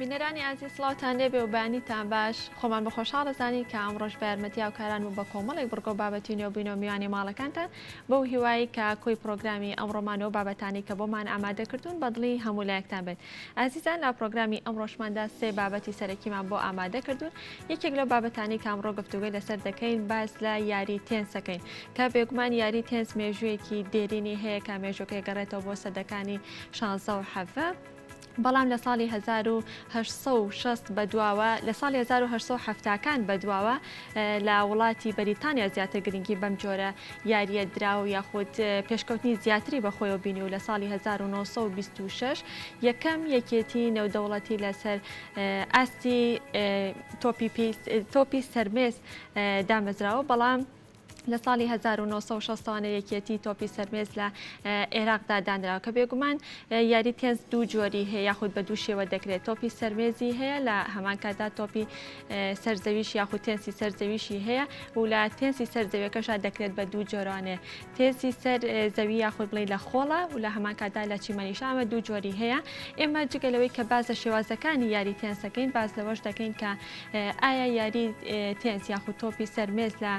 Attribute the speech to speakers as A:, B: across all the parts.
A: بینەرانی ئازیز سڵاوتان لێبێ و بەیانیتان باش، خۆمان بە خۆشحاڵ ئەزانین کە ئەمڕۆش بە یارمەتی هاوکاران و بە کۆمەڵێک بڕگە و بابەتی نوێ بووینەوە میوانی ماڵەکانتان، بەو هیوایەی کە کۆی پڕۆگرامی ئەمڕۆمان و بابەتانەی کە بۆمان ئامادە کردوون بە دڵی هەموو لایەکتان بێت. ئازیزان لە پڕۆگرامی ئەمڕۆشماندا سێ بابەتی سەرەکیمان بۆ ئامادە کردوون، یەکێک لەو بابەتانەی کە ئەمڕۆ گفتوگۆی لەسەر دەکەین باس لە یاری تێنس دەکەین کە بێگومان یاری تێنس مێژوویەکی دێرینی هەیە کە مێژووەکەی گەڕێتەوە بۆ سەدەکانی شانزە و حەڤە، بەڵام لە ساڵی 1860 بەدواوە لە ساڵی 1870 کان بەدواوە لە وڵاتی بەریتانیا زیاتر گرنگی بەم جۆرە یارییە درا و یاخود پێشکەوتنی زیاتری بەخۆیەوە بینی و لە ساڵی 1926 یەکەم یەکێتی نێودەوڵەتی لەسەر ئاستی تۆپی تۆپی سەرمێز دامەزراوە بەڵام لە ساڵی 1960 ەوە یەکێتی تۆپی سەرمێز لە عێراقدا دانراوە کە بێگومان یاری تێنس دوو جۆری هەیە یاخود بە دوو شێوە دەکرێت تۆپی سەرمێزی هەیە لە هەمان کاتدا تۆپی سەرزەویش یاخود تێنسی سەرزەویشی هەیە و لە تێنسی سەرزەویەکەشا دەکرێت بە دوو جۆرانێ تێنسی سەر زەوی یاخود بڵێ لە خۆڵە و لە هەمان کاتدا لە چیمەنیشا ئەمە دوو جۆری هەیە ئێمە جگە لەوەی کە باس لە شێوازەکانی یاری تێنسەکەین باس لەوەش دەکەین کە ئایا یاری تێنس یاخود تۆپی سەر مێز لە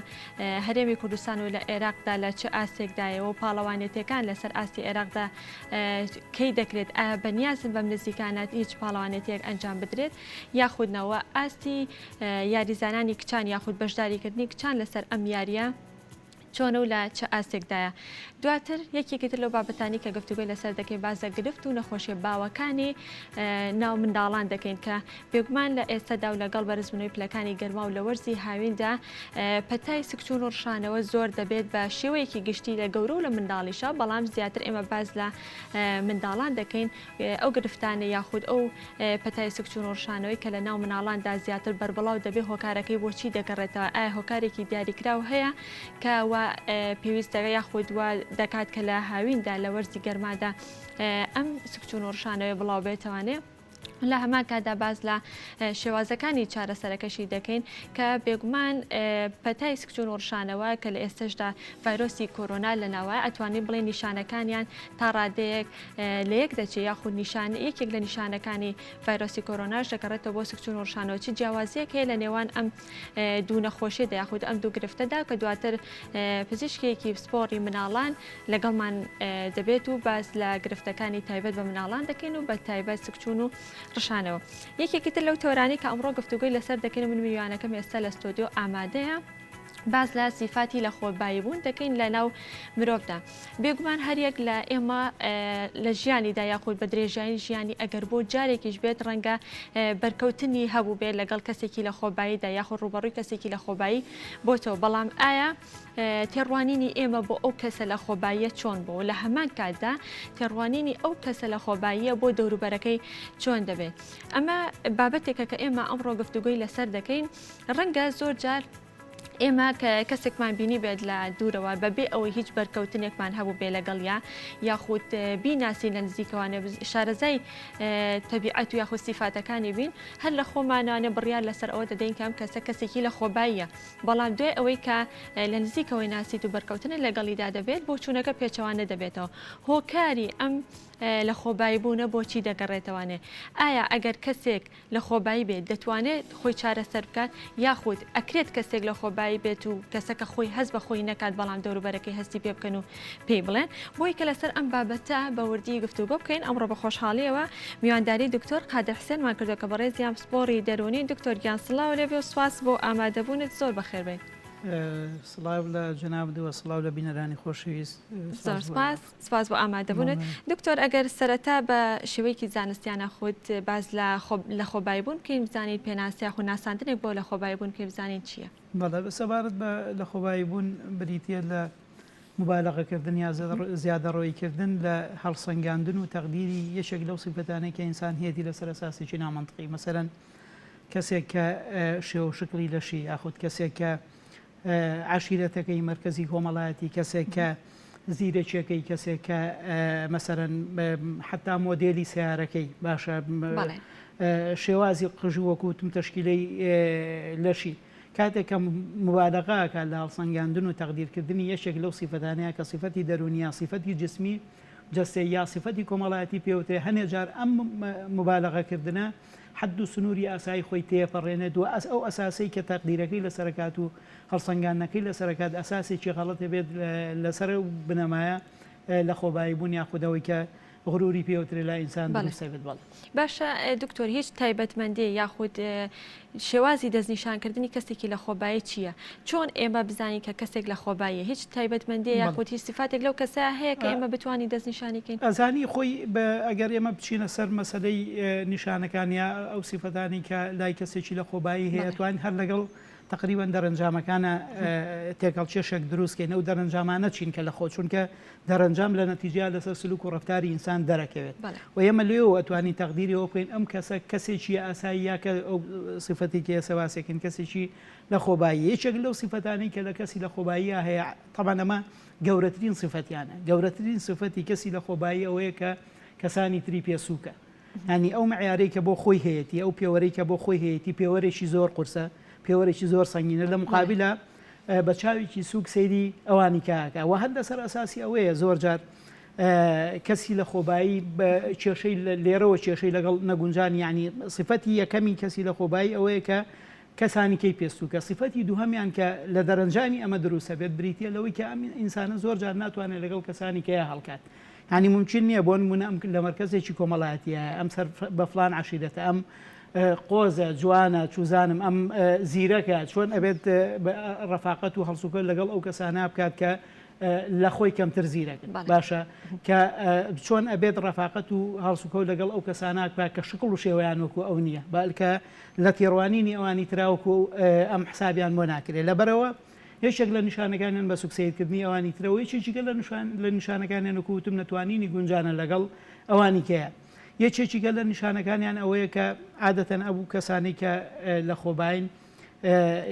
A: هەرێمی کوردستان و لە عێراقدا لە چ ئاستێکدایە و پاڵەوانێتیەکان لەسەر ئاستی عێراقدا کەی دەکرێت ئایا بەنیازن بەم نزیکانە هیچ پاڵەوانێتیەک ئەنجام بدرێت یاخود نەوە ئاستی یاریزانانی کچان یاخود بەشداریکردنی کچان لەسەر ئەم یاریە چۆنە و لە چ ئاستێکدایە؟ دواتر یەکێکی تر لەو بابەتانەی کە گفتوگۆی لەسەر دەکەین باس لە گرفت و نەخۆشیە باوەکانی ناو منداڵان دەکەین کە بێگومان لە ئێستادا و لەگەڵ بەرزبوونەوەی پلەکانی گەرما و لە وەرزی هاویندا پەتای سکچوون و ڕشانەوە زۆر دەبێت بە شێوەیەکی گشتی لە گەورە و لە منداڵیشە بەڵام زیاتر ئێمە باس لە منداڵان دەکەین ئەو گرفتانە یاخود ئەو پەتای سکچوون و ڕشانەوەی کە لە ناو مناڵاندا زیاتر بەربڵاو دەبێت هۆکارەکەی بۆچی دەگەڕێتەوە؟ ئایا هۆکارێکی دیاریکراو هەیە کە وا پێویستە یاخود وا دەکات کە لە هاویندا لە وەرزی گەرمادا ئەم سکچوون و ڕشانەوەی بڵاو بێتەوانێ؟ لە هەمان کاتدا باس لە شێوازەکانی چارەسەرەکەشی دەکەین کە بێگومان پەتای سکچوون و ڕشانەوە کە لە ئێستەشدا ڤایرۆسی کۆرۆنا لە ناوە ئەتوانین بڵێین نیشانەکانیان تا ڕادەیەک لە یەک دەچێت یاخود نیشان یەکێک لە نیشانەکانی ڤایرۆسی کۆرۆناش دەگەڕێتەوە بۆ سکچوون و ڕشانەوە چ جیاوازیەک هەیە لە نێوان ئەم دوو نەخۆشیەدا یاخود ئەم دوو گرفتەدا کە دواتر پزیشکێکی پسپۆڕی مناڵان لەگەڵمان دەبێت و باس لە گرفتەکانی تایبەت بە مناڵان دەکەین و بە تایبەت سکچوون و ڕشانەوە. یەکێکی تر لەو تەوەرانەی کە ئەمڕۆ گفتوگۆی لەسەر دەکەین و من میوانەکەم ئێستا لە ستۆدیۆ ئامادەیە، باس لە سیفاتی لەخۆباییبوون دەکەین لە ناو مرۆڤدا. بێگومان هەریەک لە ئێمە لە ژیانیدا یاخود بە درێژایی ژیانی ئەگەر بۆ جارێکیش بێت ڕەنگە بەرکەوتنی هەبوو بێت لەگەڵ کەسێکی لەخۆباییدا یاخود ڕووبەڕووی کەسێکی لەخۆبایی بۆتەوە بەڵام ئایا تێڕوانینی ئێمە بۆ ئەو کەسە لەخۆباییە چۆن بوو لە هەمان کاتدا تێڕوانینی ئەو کەسە لەخۆباییە بۆ دەوروبەرەکەی چۆن دەبێت ئەمە بابەتێکە کە ئێمە ئەمڕۆ گفتوگۆی لەسەر دەکەین ڕەنگە زۆر جار ئێمە کە کەسێکمان بینی بێت لە دوورەوە بەبێ ئەوەی هیچ بەرکەوتنێکمان هەبوو بێ لەگەڵیا یاخود بیناسین لە نزیکەوانێ شارەزای تەبیعەت و یاخود سیفاتەکانی بین هەر لە خۆمانوانێ بڕیار لەسەر ئەوە دەدەین کە ئەم کەسە کەسێکی لە خۆباییە بەڵام دوای ئەوەی کە لە نزیکەوەی ناسیت و بەرکەوتنت لەگەڵیدا دەبێت، بۆچوونەکە پێچەوانە دەبێتەوە. هۆکاری ئەم لەخۆباییبوونە بۆچی دەگەڕێتەوانێ؟ ئایا ئەگەر کەسێک لەخۆبایی بێت دەتوانێت خۆی چارەسەر بکات؟ یاخود ئەکرێت کەسێک لەخۆبایی بێت و کەسەکە خۆی هەست بە خۆی نەکات بەڵام دەوروبەرەکەی هەستی پێ بکەن و پێی بڵێن؟ بۆی کە لەسەر ئەم بابەتە بە وردی گفتوگۆ بکەین ئەمڕۆ بە خۆشحاڵیەوە میوانداری دکتۆر قادر حسێنمان کردوە کە بەڕێزیان پسپۆڕی دەروونین دکتۆر گیان سڵاو لێبێ و سوپاس بۆ ئامادەبوونت زۆر بەخێربێی.
B: سڵاو لە جەنابت و سڵاو لە بینەرانی خۆشەویست.
A: زۆر سپاس سپاس بۆ ئامادەبوونت. دکتۆر ئەگەر سەرەتا بە شێوەیەکی زانستیانە خۆت باس لە لەخۆباییبوون بکەین بزانین پێناسە یاخود ناساندنێک بۆ لەخۆباییبوون بکەین بزانین چییە؟
B: بەڵێ سەبارەت بە لەخۆباییبوون بریتییە لە موبالەغەکردن یا زیادەڕۆییکردن لە هەڵسەنگاندن و تەقدیری یەکێک لەو سیفەتانەی کە ئینسان هەیەتی لەسەر ئەساسێکی نامەنتقی مەسەلەن کەسێک کە شێوە و شکڵی لەشی یاخود کەسێک کە عەشیرەتەکەی مەرکەزی کۆمەڵایەتی کەسێک کە زیرەکیەکەی کەسێک کە مەسەرەن حتا مۆدێلی سیارەکەی باشە شێوازی قژ وەکوتم تەشکیلەی لەشی کاتێک کە موبالەغە ئەکات لە هەڵسەنگاندن و تەقدیرکردنی یەکێک لەو سیفەتانەیە کە سیفەتی دەروونی یان سیفەتی جسمی. جەستەیی یا سیفەتی کۆمەڵایەتی پێوترێ هەنێ جار ئەم موبالەغەکردنە حەد و سنووری ئاسایی خۆی تێپەڕێنێت و ئەو ئەساسەی کە تەقدیرەکەی لەسەرەکات و هەڵسەنگاندنەکەی لەسەرەکات ئەساسێکی غەڵەتە بێت لەسەر ئەو بنەمایە لەخۆبایی بوون یاخود ئەوەی کە غروری پێوترێ لای ئینسان دروست ئەبێت بەڵێ.
A: باشە دکتۆر هیچ تایبەتمەندی یاخود شێوازی دەستنیشانکردنی کەسێکی لەخۆبایی چییە؟ چۆن ئێمە بزانین کە کەسێک لەخۆباییە؟ هیچ تایبەتمەندی یاخود هیچ سیفاتێک لەو کەسە هەیە کە ئێمە بتوانین دەستنیشانی کەین؟
B: ئەزانی خۆی ئەگەر ئێمە بچینە سەر مەسەلەی نیشانەکان یا ئەو سیفەتانەی کە لای کەسێکی لەخۆبایی هەیە ئەتوانین هەر لەگەڵ تەقریبەن دەرەنجامەکانە تێکەڵکێشێک دروست کەین، ئەو دەرەنجامانە چین کە لە خۆ چونکە دەرەنجام لە نەتیجەیا لەسەر سلوک و ڕەفتاری ئینسان دەرەکەوێت و ئێمە لێوە ئەتوانین تەقدیری ئەوە بکەین ئەم کەسە کەسێکی ئاسایی یا کە ئەو سیفەتی کە ئێستا باسێکن کەسێکی لە خۆبایی یەکێک لەو سیفەتانەی کە لە کەسی لە خۆباییە هەیە تەبعەن ئەمە گەورەترین سیفەتیانە گەورەترین سیفەتی کەسی لە خۆبایی ئەوەیە کە کەسانی تری پێ سووکە. یانی ئەو معیارەی کە بۆ خۆی هەیەتی، ئەو پێوەرەی کە بۆ خۆی هەیەتی پێوەرێکی زۆر قورسە، پێوەرێکی زۆر سەنگینە، لە مقابلە بە چاوێکی سووک سەیری ئەوانی کە ئەکا و هەر لەسەر ئەساسی ئەوەیە زۆر جار کەسی لە خۆبایی کێشەی لێرەوە کێشەی لەگەڵ نەگونجان یعنی سفەتی یەکەمی کەسی لە خۆبایی ئەوەیە کە کەسانی کەی پێ سووکە سفەتی دووهەمیان کە لە دەرەنجامی ئەمە دروستە بێت بریتە لەوەی کە ئەم ئینسانە زۆر جار ناتوانێت لەگەڵ کەسانی کەیا هەڵکات یانی مومکین نییە بۆ نموونە ئەم لە مەرکەزێکی کۆمەڵایەتیایە ئەم سەر بە فڵان عەشیرەتە ئەم قۆزە جوانە چوزانم ئەم زیرەکە چۆن ئەبێت ڕەفاقەت و هەڵسوکەوت لەگەڵ ئەو کەسانە بکات کە لە خۆی کەمتر زیرەکن باشە کە چۆن ئەبێت ڕەفاقەت و هەڵسوکەوت لەگەڵ ئەو کەسانە بکات کە شکڵ و شێوەیان وەکو ئەو نییە بەلکە لە تێڕوانینی ئەوانی تراوەکو ئەم حسابیان بۆ ناکرێت لەبەرەوە یەکێک لە نیشانەکانیان بە سوک سەیرکردنی ئەوانی ترە و یەکێکی کە لە نیشانەکانیان وەکو وتم نەتوانینی گونجانە لەگەڵ ئەوانی کەیە. یەکێکی کە لە نیشانەکانیان ئەوەیە کە عادەتەن ئەو کەسانەی کە لە خۆباین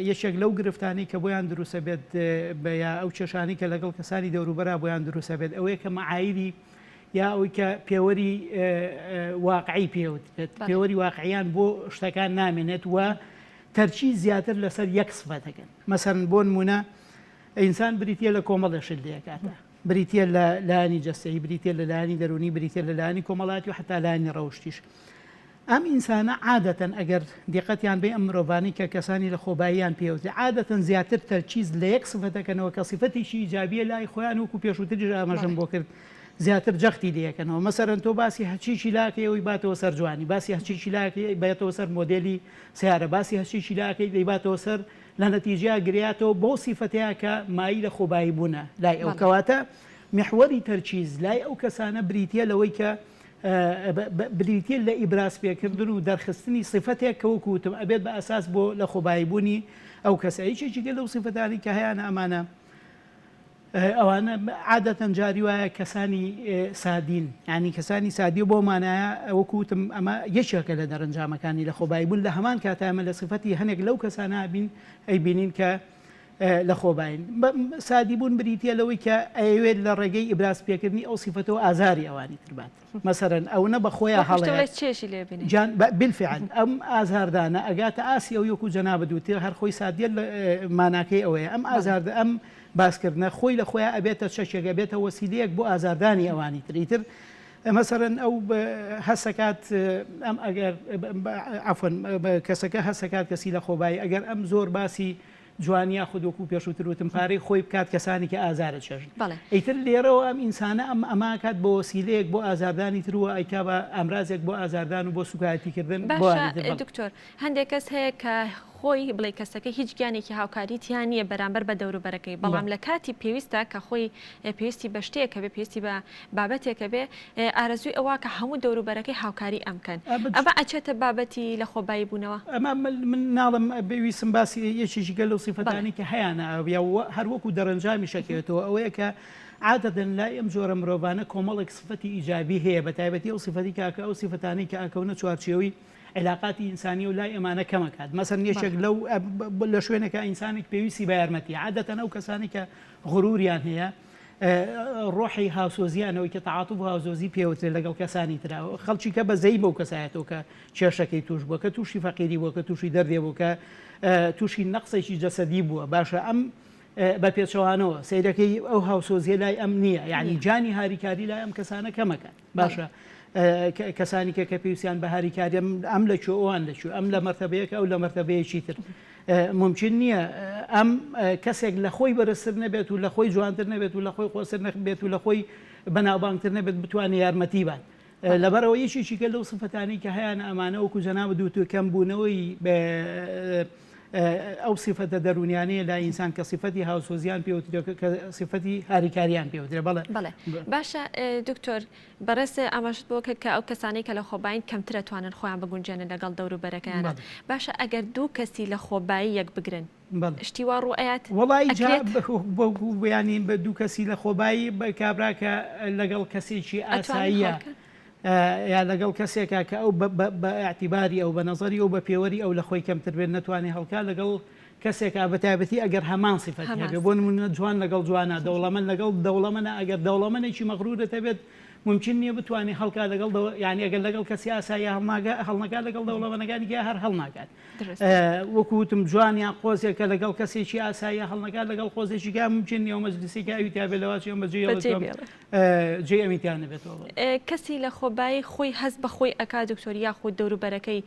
B: یەکێک لەو گرفتانەی کە بۆیان دروستە بێت یا ئەو کێشانەی کە لەگەڵ کەسانی دەوروبەرا بۆیان دروستە بێت ئەوەیە کە مەعایری یا ئەوەی کە پێوەری واقعی پێوت پێوەری واقعیان بۆ شتەکان نامێنێت و تەرکیز زیاتر لەسەر یەک سفەتەکەن مەسەلەن بۆ نموونە ئینسان بریتیە لە کۆمەڵێ شت لەکاتە بریتیە لە لایەنی جەستەیی بریتیە لە لایەنی دەروونی بریتیە لە لایەنی کۆمەڵاتی و حتا لایەنی ڕەوشتیش ئەم ئینسانە عادەتەن ئەگەر دیقەتیان بێ ئەم مرۆڤانی کە کەسانی لە خۆباییان پێوترێ عادەتەن زیاتر تەرکیز لە یەک سفەتەکەنەوە کە سفەتێکی ئیجابیە لای خۆیان وەکو پێشووتریش ئاماژەم بۆ کرد زیاتر جەختی لێکەنەوە مەسەرەن تۆ باسی هەچیکی لاکەی ئەوی باتەوە سەر جوانی باسی هەچیکی لاکەی بێتەوە سەر مۆدێلی سەیارە باسی هەرچیکی لاکەی دەیباتەوە سەر لە نەتیجەیا گرێیاتەوە بەو سیفەتەیا کە مایەی لە خۆبایی بوونە لای ئەو کەواتە میحوەری تەرکیز لای ئەو کەسانە بریتیە لەوەی کە بریتیە لە ئیبراز پێکردن و دەرخستنی سیفەتێک کە وەکو وتم ئەبێت بە ئەساس بۆ لە خۆبایی بوونی ئەو کەسە یەکێکی گەل لەو سیفەتانەی کە هەیانە ئەمانە ئەوانە عادەتەن جاری وایە کەسانی سادین یانی کەسانی سادی بۆ مانایە وەکو وتم ئەمە یەکێکە لە دەرەنجامەکانی لە خۆبایی بوون لە هەمان کاتا ئەمە لە سفەتی هەنێک لەو کەسانە بین ئەیبینین کە لە خۆباین سادی بوون بریتە لەوەی کە ئەیەوێت لە ڕێگەی ئیبراز پێکردنی ئەو سیفەتەوە ئازاری ئەوانی تر بات مەسەرەن ئەونە بە خۆیان هەڵەیە
A: چێژی لێ بینێ
B: جان بالفعل ئەم ئازاردانە ئەگاتە ئاسی ئەو یەکو جەنابت وتی هەر خۆی سادیە ماناکەی ئەوەیە ئەم ئازاردە ئەم باسکردنە خۆی لە خۆیا ئەبێتە چەکێک ئەبێتە وەسیلەیەک بۆ ئازاردانی ئەوانی تر ئیتر مەسەرەن ئەو هەسەکات ئەم ئەگەر عەفوەن کەسەکە هەسەکات کەسی لە خۆبایی ئەگەر ئەم زۆر باسی جوانی یاخود وەکو پێشووتر وتم پارەی خۆی بکات کەسانی کە ئازارە چێژن ئیتر لێرەوە ئەم ئینسانە ئەم ئەماکات بۆ وەسیلەیەک بۆ ئازاردانی تر و ئەیکا بە ئامرازێک بۆ ئازاردان و بۆ سوکایەتیکردن
A: باشە دکتۆر هەندێک کەس هەیە کە خۆی بڵێی کەسەکە هیچ گیانێکی هاوکاری تیا نییە بەرامبەر بە دەوروبەرەکەی، بەڵام لە کاتی پێویستا کە خۆی پێویستی بە شتێک هەبێ، پێویستی بە بابەتێک هەبێ، ئارەزووی ئەوە کە هەموو دەوروبەرەکەی هاوکاری ئەم کەن. ئەمە ئەچێتە بابەتی لەخۆبایی بوونەوە؟
B: ئەمە من ناڵێم ویستم باسی یەکێکی گەل لەو سیفەتانەی کە هەیانە یا هەر وەکوو دەرەنجامیش ئەکەوێتەوە ئەوەیە کە عادەتەن لای ئەم جۆرە مرۆڤانە کۆمەڵێک سفەتی ئیجابی هەیە بەتایبەتی ئەو سفەتی کە ئەو سفەتانەی کە ئەکەونە چوارچێوەی عیلاقاتی ئینسانیە و لای ئەمانە کەم ئەکات مەسەلەن یەکێک لەو لە شوێنێکا ئینسانێک پێویستی بە یارمەتیە عادەتەن ئەو کەسانەی کە غروریان هەیە ڕۆحی هاوسۆزیان ئەوەی کە تەعاتوف و هاوسۆزی پێوترێت لەگەڵ کەسانی ترا خەڵکی کە بەزەی بەو کەسایەتەوە کە کێشەکەی توش بووە کە تووشی فەقیری بووە کە تووشی دەردێ بوو کە تووشی نەقسێکی جەسەدی بووە باشە ئەم. بە پێچەوانەوە سەیرەکەی ئەو هاوسۆزیە لای ئەم نییە یعنی جانی هاریکاری لای ئەم کەسانە کەمەکات باشە کەسانی کە کە پێویستیان بە هاریکاری ئەم لە کوێ ئەوان لە کوێ ئەم لە مەرتەبەیەکە ئەو لە مەرتەبەیەکی تر ممکن نییە ئەم کەسێک لە خۆی بەرزتر نەبێت و لە خۆی جوانتر نەبێت و لە خۆی قۆستر نەبێت و لە خۆی بەناوبانگتر نەبێت بتوانێت یارمەتی بات لەبەرئەوە یەکێکی کە لەو سفەتانەی کە هەیانە ئەمانە وەکو جەنابت وتوو کەم بوونەوەی ئەو سفەتە دەروونیانەیە لای ئینسان کە سفەتی هاوسۆزیان پێ وترێ کە سفەتی هاریکاریان پێ وترێ بەڵێ.
A: بەڵێ باشە دکتۆر بەڕێز ئاماژەت بۆ کرد کە ئەو کەسانەی کە لەخۆبایین کەمتر ئەتوانن خۆیان بگونجێنن لەگەڵ دەوروبەرەکەیانا باشە ئەگەر دوو کەسی لەخۆبایی یەک بگرن شتی وا ڕوو ئەیات؟
B: وەڵایی جا
A: ئەکرێت؟
B: وەکو یانی بە دوو کەسی لە خۆبایی بە کابرا کە لەگەڵ کەسێکی
A: ئەتوانن
B: ئاساییە
A: هەڵکەن؟
B: یا لەگەڵ کەسێکا کە ئەو بە بە بە ئیعتیباری ئەو بە نەزەری ئەو بە پێوەری ئەو لە خۆی کەمتر بێت نەتوانێ هەڵکا لەگەڵ کەسێکا بە تایبەتی ئەگەر هەمان سیفەتی
A: هەمان
B: هەبێ بۆ
A: سیفەت.
B: نموونە جوان لەگەڵ جوانا دەوڵەمەند لەگەڵ دەوڵەمەنا ئەگەر دەوڵەمەنێکی مەغروورت هەبێت مومکین نییە بتوانێ هەڵکا لەگەڵ دەوە یانی ئەگەر لەگەڵ کەسی ئاساییا هەڵناگا هەڵنەکا لەگەڵ دەوڵەمەنەکانی کە هەر هەڵناکات. وەکو وتم جوان یان قۆزێک کە لەگەڵ کەسێکی ئاساییا هەڵنەکات لەگەڵ قۆزێکی کە ممکن نییە ئەو مەجلیسەی کە ئەوی تیا بێت لەوە چێ ئەم بەجێی
A: بەجێی
B: هێڵێتەوە
A: بێڵێ.
B: جێی ئەمی تیا نەبێتەوە.
A: کەسی لە خۆبایی خۆی هەست بە خۆی ئەکا دکتۆر یاخود دەوروبەرەکەی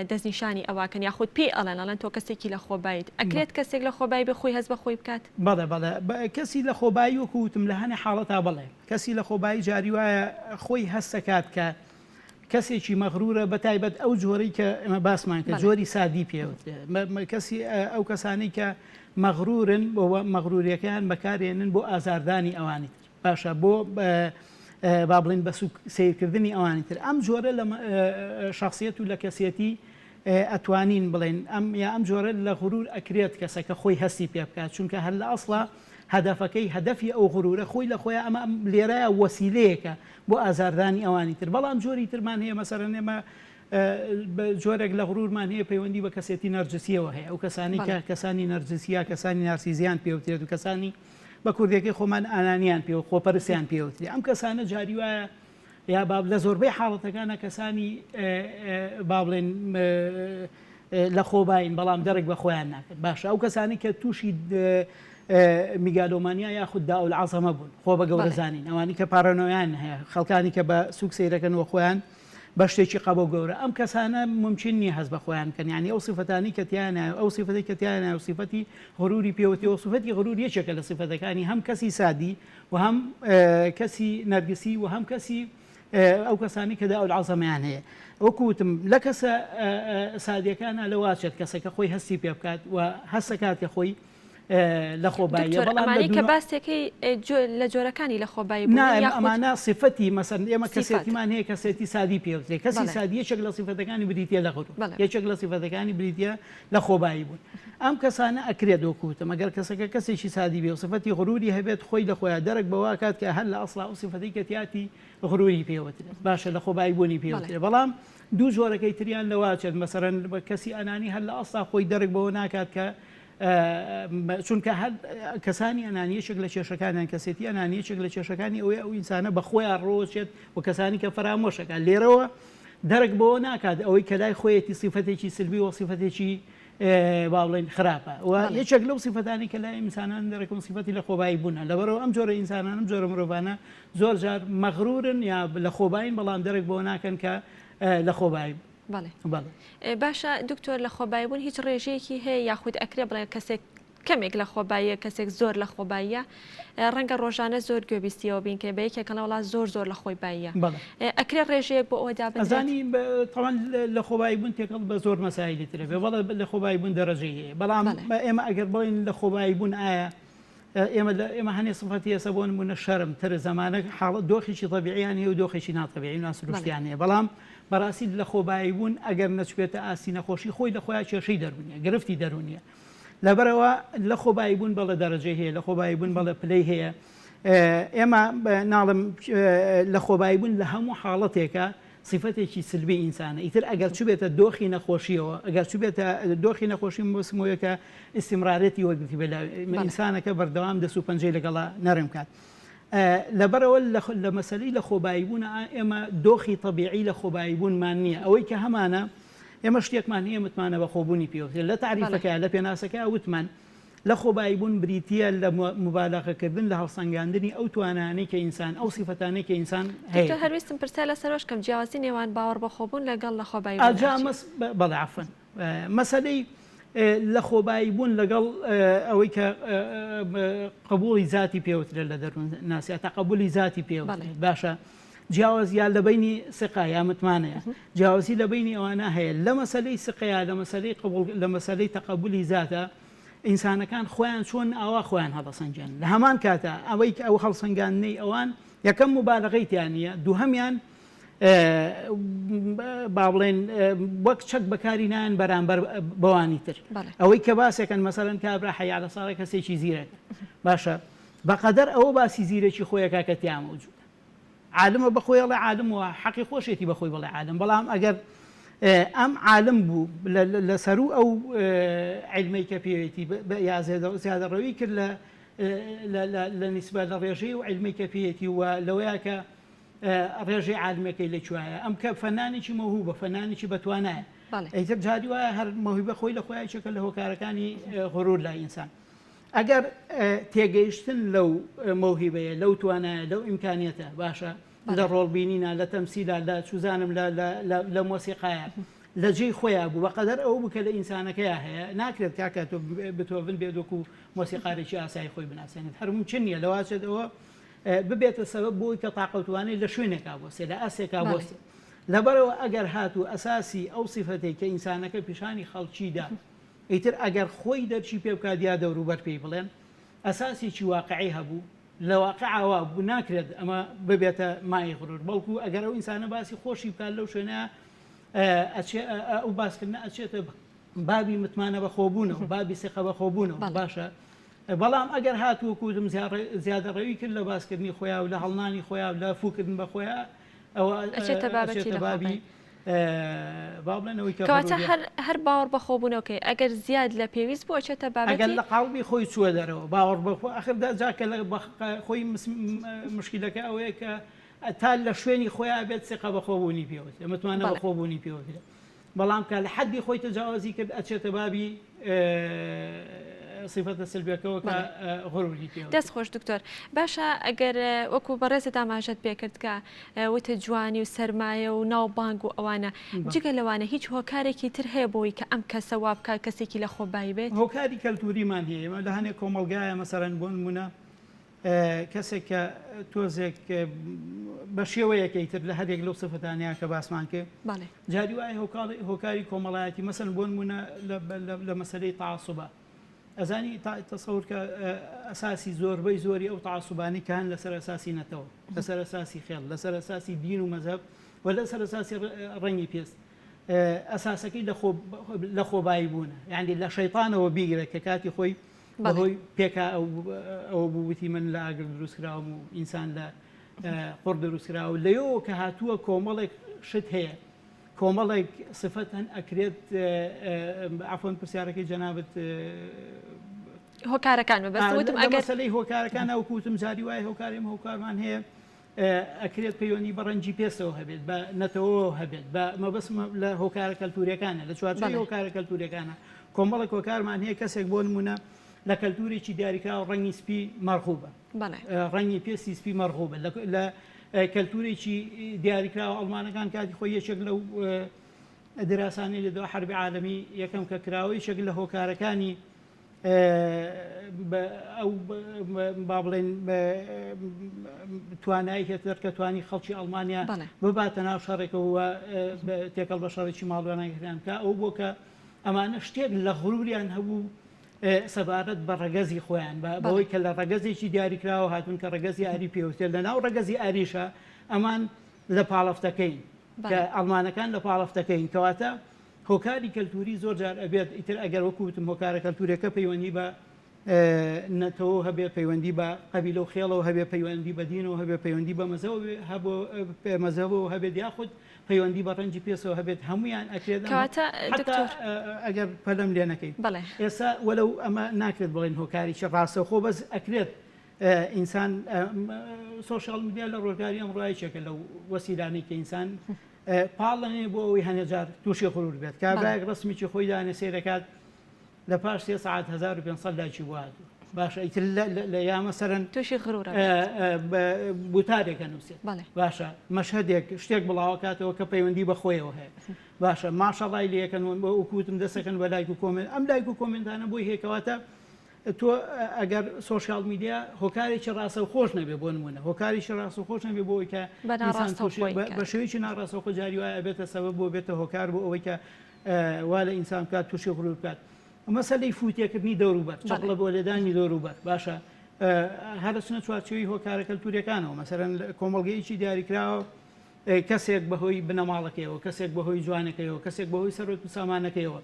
A: دەستنیشانی ئەوە کەن یاخود پێی ئەڵێن ئەڵێن تۆ کەسێکی لە خۆباییت ئەکرێت کەسێک لە خۆبایی بێ خۆی هەست بە خۆی بکات؟
B: بەڵێ بەڵێ کەسی لە خۆبایی وەکو وتم لە هەنێ حاڵەتا بەڵێ کەسی لە خۆبایی جاری وایە خۆی هەست ئەکات کە کەسێکی مەغرورە بەتایبەت ئەو جۆرەی کە ئێمە باسمان کرد جۆری سادی پێوترێ کەسی ئەو کەسانی کە مەغرورن بۆ مەغروریەکەیان بەکارێنن بۆ ئازاردانی ئەوانی تر باشە بۆ با بڵین بە سوک سیرکردنی ئەوانی تر ئەم جۆرە لە شخصیت و لە کەسێتی ئەتوانین بڵێن ئەم یا ئەم جۆرە لە غرور ئەکرێت کەسەکە خۆی هەستی پێ بکات چونکە هەر لە ئەسڵا هەدەفەکەی هەدەفی ئەو غرورە خۆی لە خۆیان ئەمە لێرەیە وەسیلەیەکە بۆ ئازاردانی ئەوانی تر بەڵام جۆری ترمان هەیە مەسەرەن ئێمە جۆرێک لە غرورمان هەیە پەیوەندی بە کەسێتی نەرجسیەوە هەیە ئەو کەسانی کە کەسانی نەرجسیا کەسانی نارسیزیان پێوترێت و کەسانی بە کوردەکەی خۆمان ئانانیان پێ و خۆپەرسیان پێوترێ ئەم کەسانە جاری وایە یا باب لە زۆربەی حاڵەتەکانە کەسانی با بڵێن لە خۆباین بەڵام دەرک بە خۆیان ناکەن باشە ئەو کەسانی کە تووشی میگالۆمانیا یاخود داء العظمە بوون خۆ بە گەورە زانین ئەوانی کە پارانۆیان هەیە خەڵکانی کە بە سوک سەیرەکەن وە خۆیان بە شتێکی قەبە و گەورە ئەم کەسانە ممکن نییە هەست بە خۆیان بکەن یعنی ئەو سیفەتانی کە تیانە ئەو سیفەتی کە تیانە و سیفەتی غروری پێوەتی و سیفەتی غرور یەکێکە لە سیفەتەکانی هەم کەسی سادی و هەم کەسی نەرگسی و هەم کەسی ئەو کەسانی کە داء العظمەیان هەیە وەکو وتم لە کەسە سادیەکانە لەواچێت کەسەکە خۆی هەستی پێ بکات و هەستەکات کە خۆی لە خۆباییە
A: دکتۆر
B: بەڵام لە
A: ئەمانەی کە
B: دوو
A: باسێکەی لە جۆرەکانی لە خۆبایی بوون
B: نا
A: یاخود
B: ئەمانە سیفەتی مەسەن ئێمە
A: سیفات
B: کەسێتیمان هەیە کەسێتی سادی پێ وترێ کەسی
A: بەڵێ
B: سادی یەکێک لە سیفەتەکانی بریتیە لە غرور
A: بەڵێ
B: یەکێک لە سیفەتەکانی بریتیە لە خۆبایی بوون ئەم کەسانە ئەکرێت وەکو وتم ئەگەر کەسەکە کەسێکی سادی بێ و سیفەتی غروری هەبێت خۆی لە خۆیا دەرک بەوە ئەکات کە هەر لە ئەسڵا ئەو سیفەتەی کە تیاتی غروری پێ وترێت باشە لە خۆبایی بوونی پێ
A: بەڵێ
B: وترێ بەڵام دوو جۆرەکەی تریان لەوە ئەچێت مەسەرەن کەسی ئەنانی هەر لە ئەسڵا خۆی دەرک بەوە ناکات کە چونکە هەر کەسانی ئەنانی یەکێک لە کێشەکانیان کەسێتی ئەنانی یەکێک لە کێشەکانی ئەوەیە ئەو ئینسانە بە خۆیان ڕۆچێت و کەسانی کە فەرامۆشەکە لێرەوە دەرک بەوە ناکات ئەوەی کە لای خۆیەتی سیفەتێکی سلبی و سیفەتێکی با بڵێن خراپە و یەکێک لەو سیفەتانی کە لای ئینسانان دەرەکەون سیفەتی لە خۆبایی بوونە لەبەرەوە ئەم جۆرە ئینسانان ئەم جۆرە مرۆڤانە زۆر جار مەغرورن یا لە خۆبایین بەڵام دەرک بەوە ناکەن کە لە خۆبایی
A: بەڵێ باشە دکتۆر لە خۆبایبوون هیچ ڕێژەیەکی هەیە یاخود ئەکرێ بڵێن کەسێک کەمێک لە خۆباییە کەسێک زۆر لە خۆباییە ڕەنگە ڕۆژانە زۆر گوێبیستیەوە بین کە بە یەکێک ئەڵێ وەڵا زۆر زۆر لە خۆی باییە ئەکرێ ڕێژەیەک بۆ ئەوە دابنرێت؟
B: ئەزانی تەوان لە خۆبایی بوون تێکەڵ بە زۆر مەسایلی ترە بێ بەڵێ لە خۆبایی بوون دەرەجەی هەیە بەڵام ئێمە ئەگەر بڵێین لە خۆبایی بوون ئایا ئێمە لە ئێمە هەنێ سفەتی ئێستا بۆ نموونە شەرم ترس ئەمانە حاڵەت دۆخێکی تەبیعیان هەیە و دۆخێکی ناتەبیعی و ناسروشتیان هەیە بەڵام بەڕاستی لە خۆبایی بوون ئەگەر نەچبێتە ئاستی نەخۆشی خۆی لە خۆیان کێشەی دەروونیە گرفتی دەروونیە لەبەرئەوە لە خۆبایی بوون بەڵێ دەرەجەی هەیە لە خۆبایی بوون بەڵێ پلەی هەیە ئێمە ناڵم لە خۆبایی بوون لە هەموو حاڵەتێکە سیفەتێکی سلبی ئینسانە ئیتر ئەگەر چوبێتە دۆخی نەخۆشیەوە ئەگەر چوبێتە دۆخی نەخۆشی مەبەستمەوەیە کە ئیستیمرارێتی وەرگرتی بێت لە ئینسانەکە بەردەوام دەست و پەنجەی لەگەڵا نەرم کات لەبەرەوە لە مەسەلەی لە خۆبایی بوون ئێمە دۆخی تەبیعی لە خۆبایی بوونمان نییە ئەوەی کە هەمانە ئێمە شتێکمان هەیە متمانە بەخۆبوونی پێوترێت لە تاریفەکە لە پێناسەکە وتمان. لە خۆبایی بوون بریتییە لە موبالەغەکردن لە هەڵسەنگاندنی ئەو توانایانەی کە ئینسان، ئەو سیفەتانەی کە ئینسان
A: دکتۆر
B: هەیەتی.
A: هەر ویستم پرسیار لەسەر ئەوەش بکەم جیاوازی نێوان باوەڕ بەخۆبوون لەگەڵ لەخۆبایی بووندا
B: ئەجا
A: چییە؟
B: مەس بەڵێ عەفوەن مەسەلەی لەخۆبایی بوون لەگەڵ ئەوەی کە قبوڵی زاتی پێوترێت لە دەروونناسیا تەقەبولی زاتی پێوترێت باشە جیاواز یا لە بەینی سقە یا متمانەیە جیاوازی لە بەینی ئەوانە هەیە لە مەسەلەی سقەیە لە مەسەلەی قبوڵ لە مەسەلەی تەقەبولی زاتە ئینسانەکان خۆیان چۆن ئاوا خۆیان هەڵەسەنگێن لە هەمان کاتە ئەوەی کە ئەو هەڵسەنگاندنەی ئەوان یەکەم مبالغەی تیا نییە دووهەمیان با بڵێن وەک چەک بەکاری نایەن بەرامبەر بەوانی تر ئەوەی کە باسێکن مەسەرەن کابرا حەیا لە ساڵی کەسێکی زیرەکە باشە بەقەدەر ئەوە باسی زیرەکی خۆیەکە کە تیا مەوجودە عالمە بەخۆی ئەڵێ عالم و حەقی خۆشێتی بەخۆی بڵێ عالم بەڵام ئەگەر ئەم عالم بوو لە سەرو ئەو عیلمەی کە پێوێتی یا زیادەڕەوی کرد لە لە نیسبە لە ڕێژەی و عیلمەی کە پێیەتی و لەوەیە کە ڕێژەی عالمەکەی لە کوایە ئەم کە فەنانێکی مەوهوبە فەنانێکی بەتوانایە ئیتر جاری وایە هەر مەوهیبە خۆی لە خۆیان چێکە لە هۆکارەکانی غرور لای ئینسان ئەگەر تێگەیشتن لەو مەوهیبەیە لەو توانایە لەو ئیمکانیەتە باشە لە ڕۆڵ بینینا لە تەمسیلا لە چوزانم لە مۆسیقایە لە جێی خۆیان بوو بەقەدەر ئەو بوو کە لە ئینسانەکەیا هەیە ناکرێت کاکە تۆ بتۆڤن بێت وەکو مۆسیقارێکی ئاسایی خۆی بناسێنێت هەر ممکن نییە لەواچێت ئەوە ببێتە سەبەب بۆی کە تاقەوتوانەی لە شوێنێکا بۆسێ لە ئاسێکا بۆسێ لەبەرەوە ئەگەر هاتوو ئەساسی ئەو سیفەتەی کە ئینسانەکە پیشانی خەڵکیدا ئیتر ئەگەر خۆی دەرکی پێ بکات یا دەوروبەر پێی بڵێن ئەساسێکی واقعی هەبوو لە واقعا وا بوو ناکرێت ئەمە ببێتە مایەی غرور بەڵکو ئەگەر ئەو ئینسانە باسی خۆشی بکات لەو شوێنە ئەچێ ئەو باسکردنە ئەچێتە بابی متمانە بەخۆبوونەوە بابی سقە بەخۆبوونەوە باشە بەڵام ئەگەر هاتوو وەکو وتم زیادەڕەوی کرد لە باسکردنی خۆیان و لە هەڵنانی خۆیان و لە فوکردن بە خۆیان ئەوە
A: ئەچێتە بابەتی
B: ئەچێتە بابی با بڵێن ئەوەی کە
A: کەواتە
B: غروریە.
A: هەر هەر باوەڕ بەخۆبوونەوەکەی ئەگەر زیاد لە پێویست بوو ئەچێتە
B: ئەگەر
A: بابەتی.
B: لە قاڵبی خۆی چووە دەرەوە باوەڕ بە خۆ ئەخر دا جا کە لە بە خۆی مشکیلەکە ئەوەیە کە تا لە شوێنی خۆیا بێت سیقە بەخۆبوونی پێوەترێ متمانە
A: بەڵێ.
B: بەخۆبوونی پێوەترێ بەڵام کە لە حەدی خۆی تەجاوەزی کرد ئەچێتە بابی سیفەتە سلبیەکەوە کە غروری پێوە.
A: دەست خۆش دکتۆر. باشە ئەگەر وەکو بەڕێزت ئاماژەت پێکرد کە وتت جوانی و سەرمایە و ناوبانگ و ئەوانە جگە لەوانە هیچ هۆکارێکی تر هەیە بۆی کە ئەم کەسە وا بکات کەسێکی لە خۆبایی بێت؟
B: هۆکاری کەلتوریمان هەیە ئێمە لە هەنێک کۆمەڵگایە مەسەلەن بۆ نمونە کەسێک کە تۆزێک بە شێوەیەکەی تر لە هەرێک لەو سفەتانەیە کە باسمان کرد جاری وایە هۆکاری کۆمەڵایەتی مەسەن بۆ نمونە لە مەسەلەی تەعاسوبە ئەزانی تەسەور کە ئەساسی زۆربەی زۆری ئەو تەعاسوبانەی کە هەن لەسەر ئەساسی نەتەوە لەسەر ئەساسی خێڵ لەسەر ئەساسی دین و مەزهەب و لەسەر ئەساسی ڕەنگی پێست ئەساسەکەی لە خۆبایی بوونە یعنی لە شەیتانەوە بیگرە کە کاتی خۆی بەهۆی پێکا ئەوە بوو وتی من لە ئاگر دروست کراوم و ئینسان لە قوڕ دروست کراوە لەوێوە کە هاتووە کۆمەڵێک شت هەیە کۆمەڵێک سفەت هەن ئەکرێت عەفوەن پرسیارەکەی جەنابت
A: هۆکارەکان مەبەست وتم ئەگەر
B: مەسەلەی هۆکارەکان ئەو کوتم جاری وایە هۆکارێم هۆکارمان هەیە ئەکرێت پەیوەندی بە ڕەنگی پێستەوە هەبێت بە نەتەوەوە هەبێت بە مەبەستم لە هۆکارە کەلتوریەکانە لە چوارچێوەی هۆکارە کەلتوریەکانە کۆمەڵێک هۆکارمان هەیە کەسێک بۆ نمونە لە کەلتورێکی دیاریکراوە ڕەنگی سپی مەرغوبە ڕەنگی پێستی سپی مەرغوبە لە کەلتورێکی دیاریکراوە ئەڵمانەکان کاتی خۆی یەکێک لەو دراسانەی لە دو حربی عالەمی یەکەم کە کراوە یەکێک لە هۆکارەکانی ئەو با بڵێن توانای هێتلەر کە توانی خەڵکی ئەڵمانیا بباتە ناو شەڕێکەوە تێکەڵ بە شەڕێکی ماڵوێرانکردیان بکا ئەو بۆ کە ئەمانە شتێک لە غروریان هەبوو سەبارەت بە ڕەگەزی خۆیان بەوەی کە لە ڕەگەزێکی دیاریکراوە هاتوون کە ڕەگەزی ئاری پێوتێت لە ناو ڕەگەزی ئاریشە ئەمان لە پاڵەفتەکەین کە ئەڵمانەکان لە پاڵەفتەکەین کەواتە هۆکاری کەلتوری زۆر جار ئەبێت ئیتر ئەگەر وەکو وتم هۆکارە کەلتوریەکە پەیوەندی بە نەتەوە هەبێ پەیوەندی بە قەبیلە و خێڵەوە هەبێ پەیوەندی بە دینەوە هەبێ پەیوەندی بە مەزهەبەوە مەزهەبەوە هەبێت یاخود پەیوەندی بە ڕەنگی پێسەوە هەبێت هەمویان ئەکرێت
A: کەواتە
B: دکتۆر ئەگەر پەلەم لێ نەکەی
A: بەڵێ
B: ئێستا وەلو ئەمە ناکرێت بڵێن هۆکارێکی ڕاستەوخۆ بەس ئەکرێت ئینسان سۆشیال میدیا لە ڕۆژگاری ئەمڕۆ یەکێکە لەو وەسیلانەی کە ئینسان پاڵ ئەنێ بۆ ئەوەی هەنێ جار تووشی غرور بێت کابرایەک ڕسمیکی خۆی دانێ سەیرەکات. لە پاش سێ سەعات 1500 لایکی بۆ هاتووە باشە ئیتر لە یا مەسەرەن
A: تووشی غرورە
B: وتارێک ئەنووسێت باشە مەشهدێک شتێک بڵاوەکاتەوە کە پەیوەندی بە خۆیەوە هەیە باشە ماشەڵای لەکەن وەکوتم دەسەکەن بە لایک و comment ئەم لایک و comment انە بۆی هەیەکەواتە تۆ ئەگەر social media هۆکارێکی ڕاستەوخۆش نەبێ بۆ نمونە هۆکارێکی ڕاستەوخۆش نەبێ بۆ ئەوەی کە ئینسان تووشی بە شێوەیەکی ناڕاستەوخۆ جاری وایە ئەبێتە سەبەب بۆ بێتە هۆکار بۆ ئەوەی کە وا لە ئینسان بکات تووشی غرور بکات مەسەلەی فوتێکردنی دەوروبەر چەپڵە بۆ لێدانی دەوروبەر باشە هەرچنە چوارچێوەی هۆکارە کەلتوریەکانەوە مەسەرەن کۆمەڵگەیەکی دیاریکراوە کەسێک بەهۆی بنەماڵەکەیەوە، کەسێک بەهۆی جوانەکەیەوە، کەسێک بەهۆی سەروەت و سامانەکەیەوە،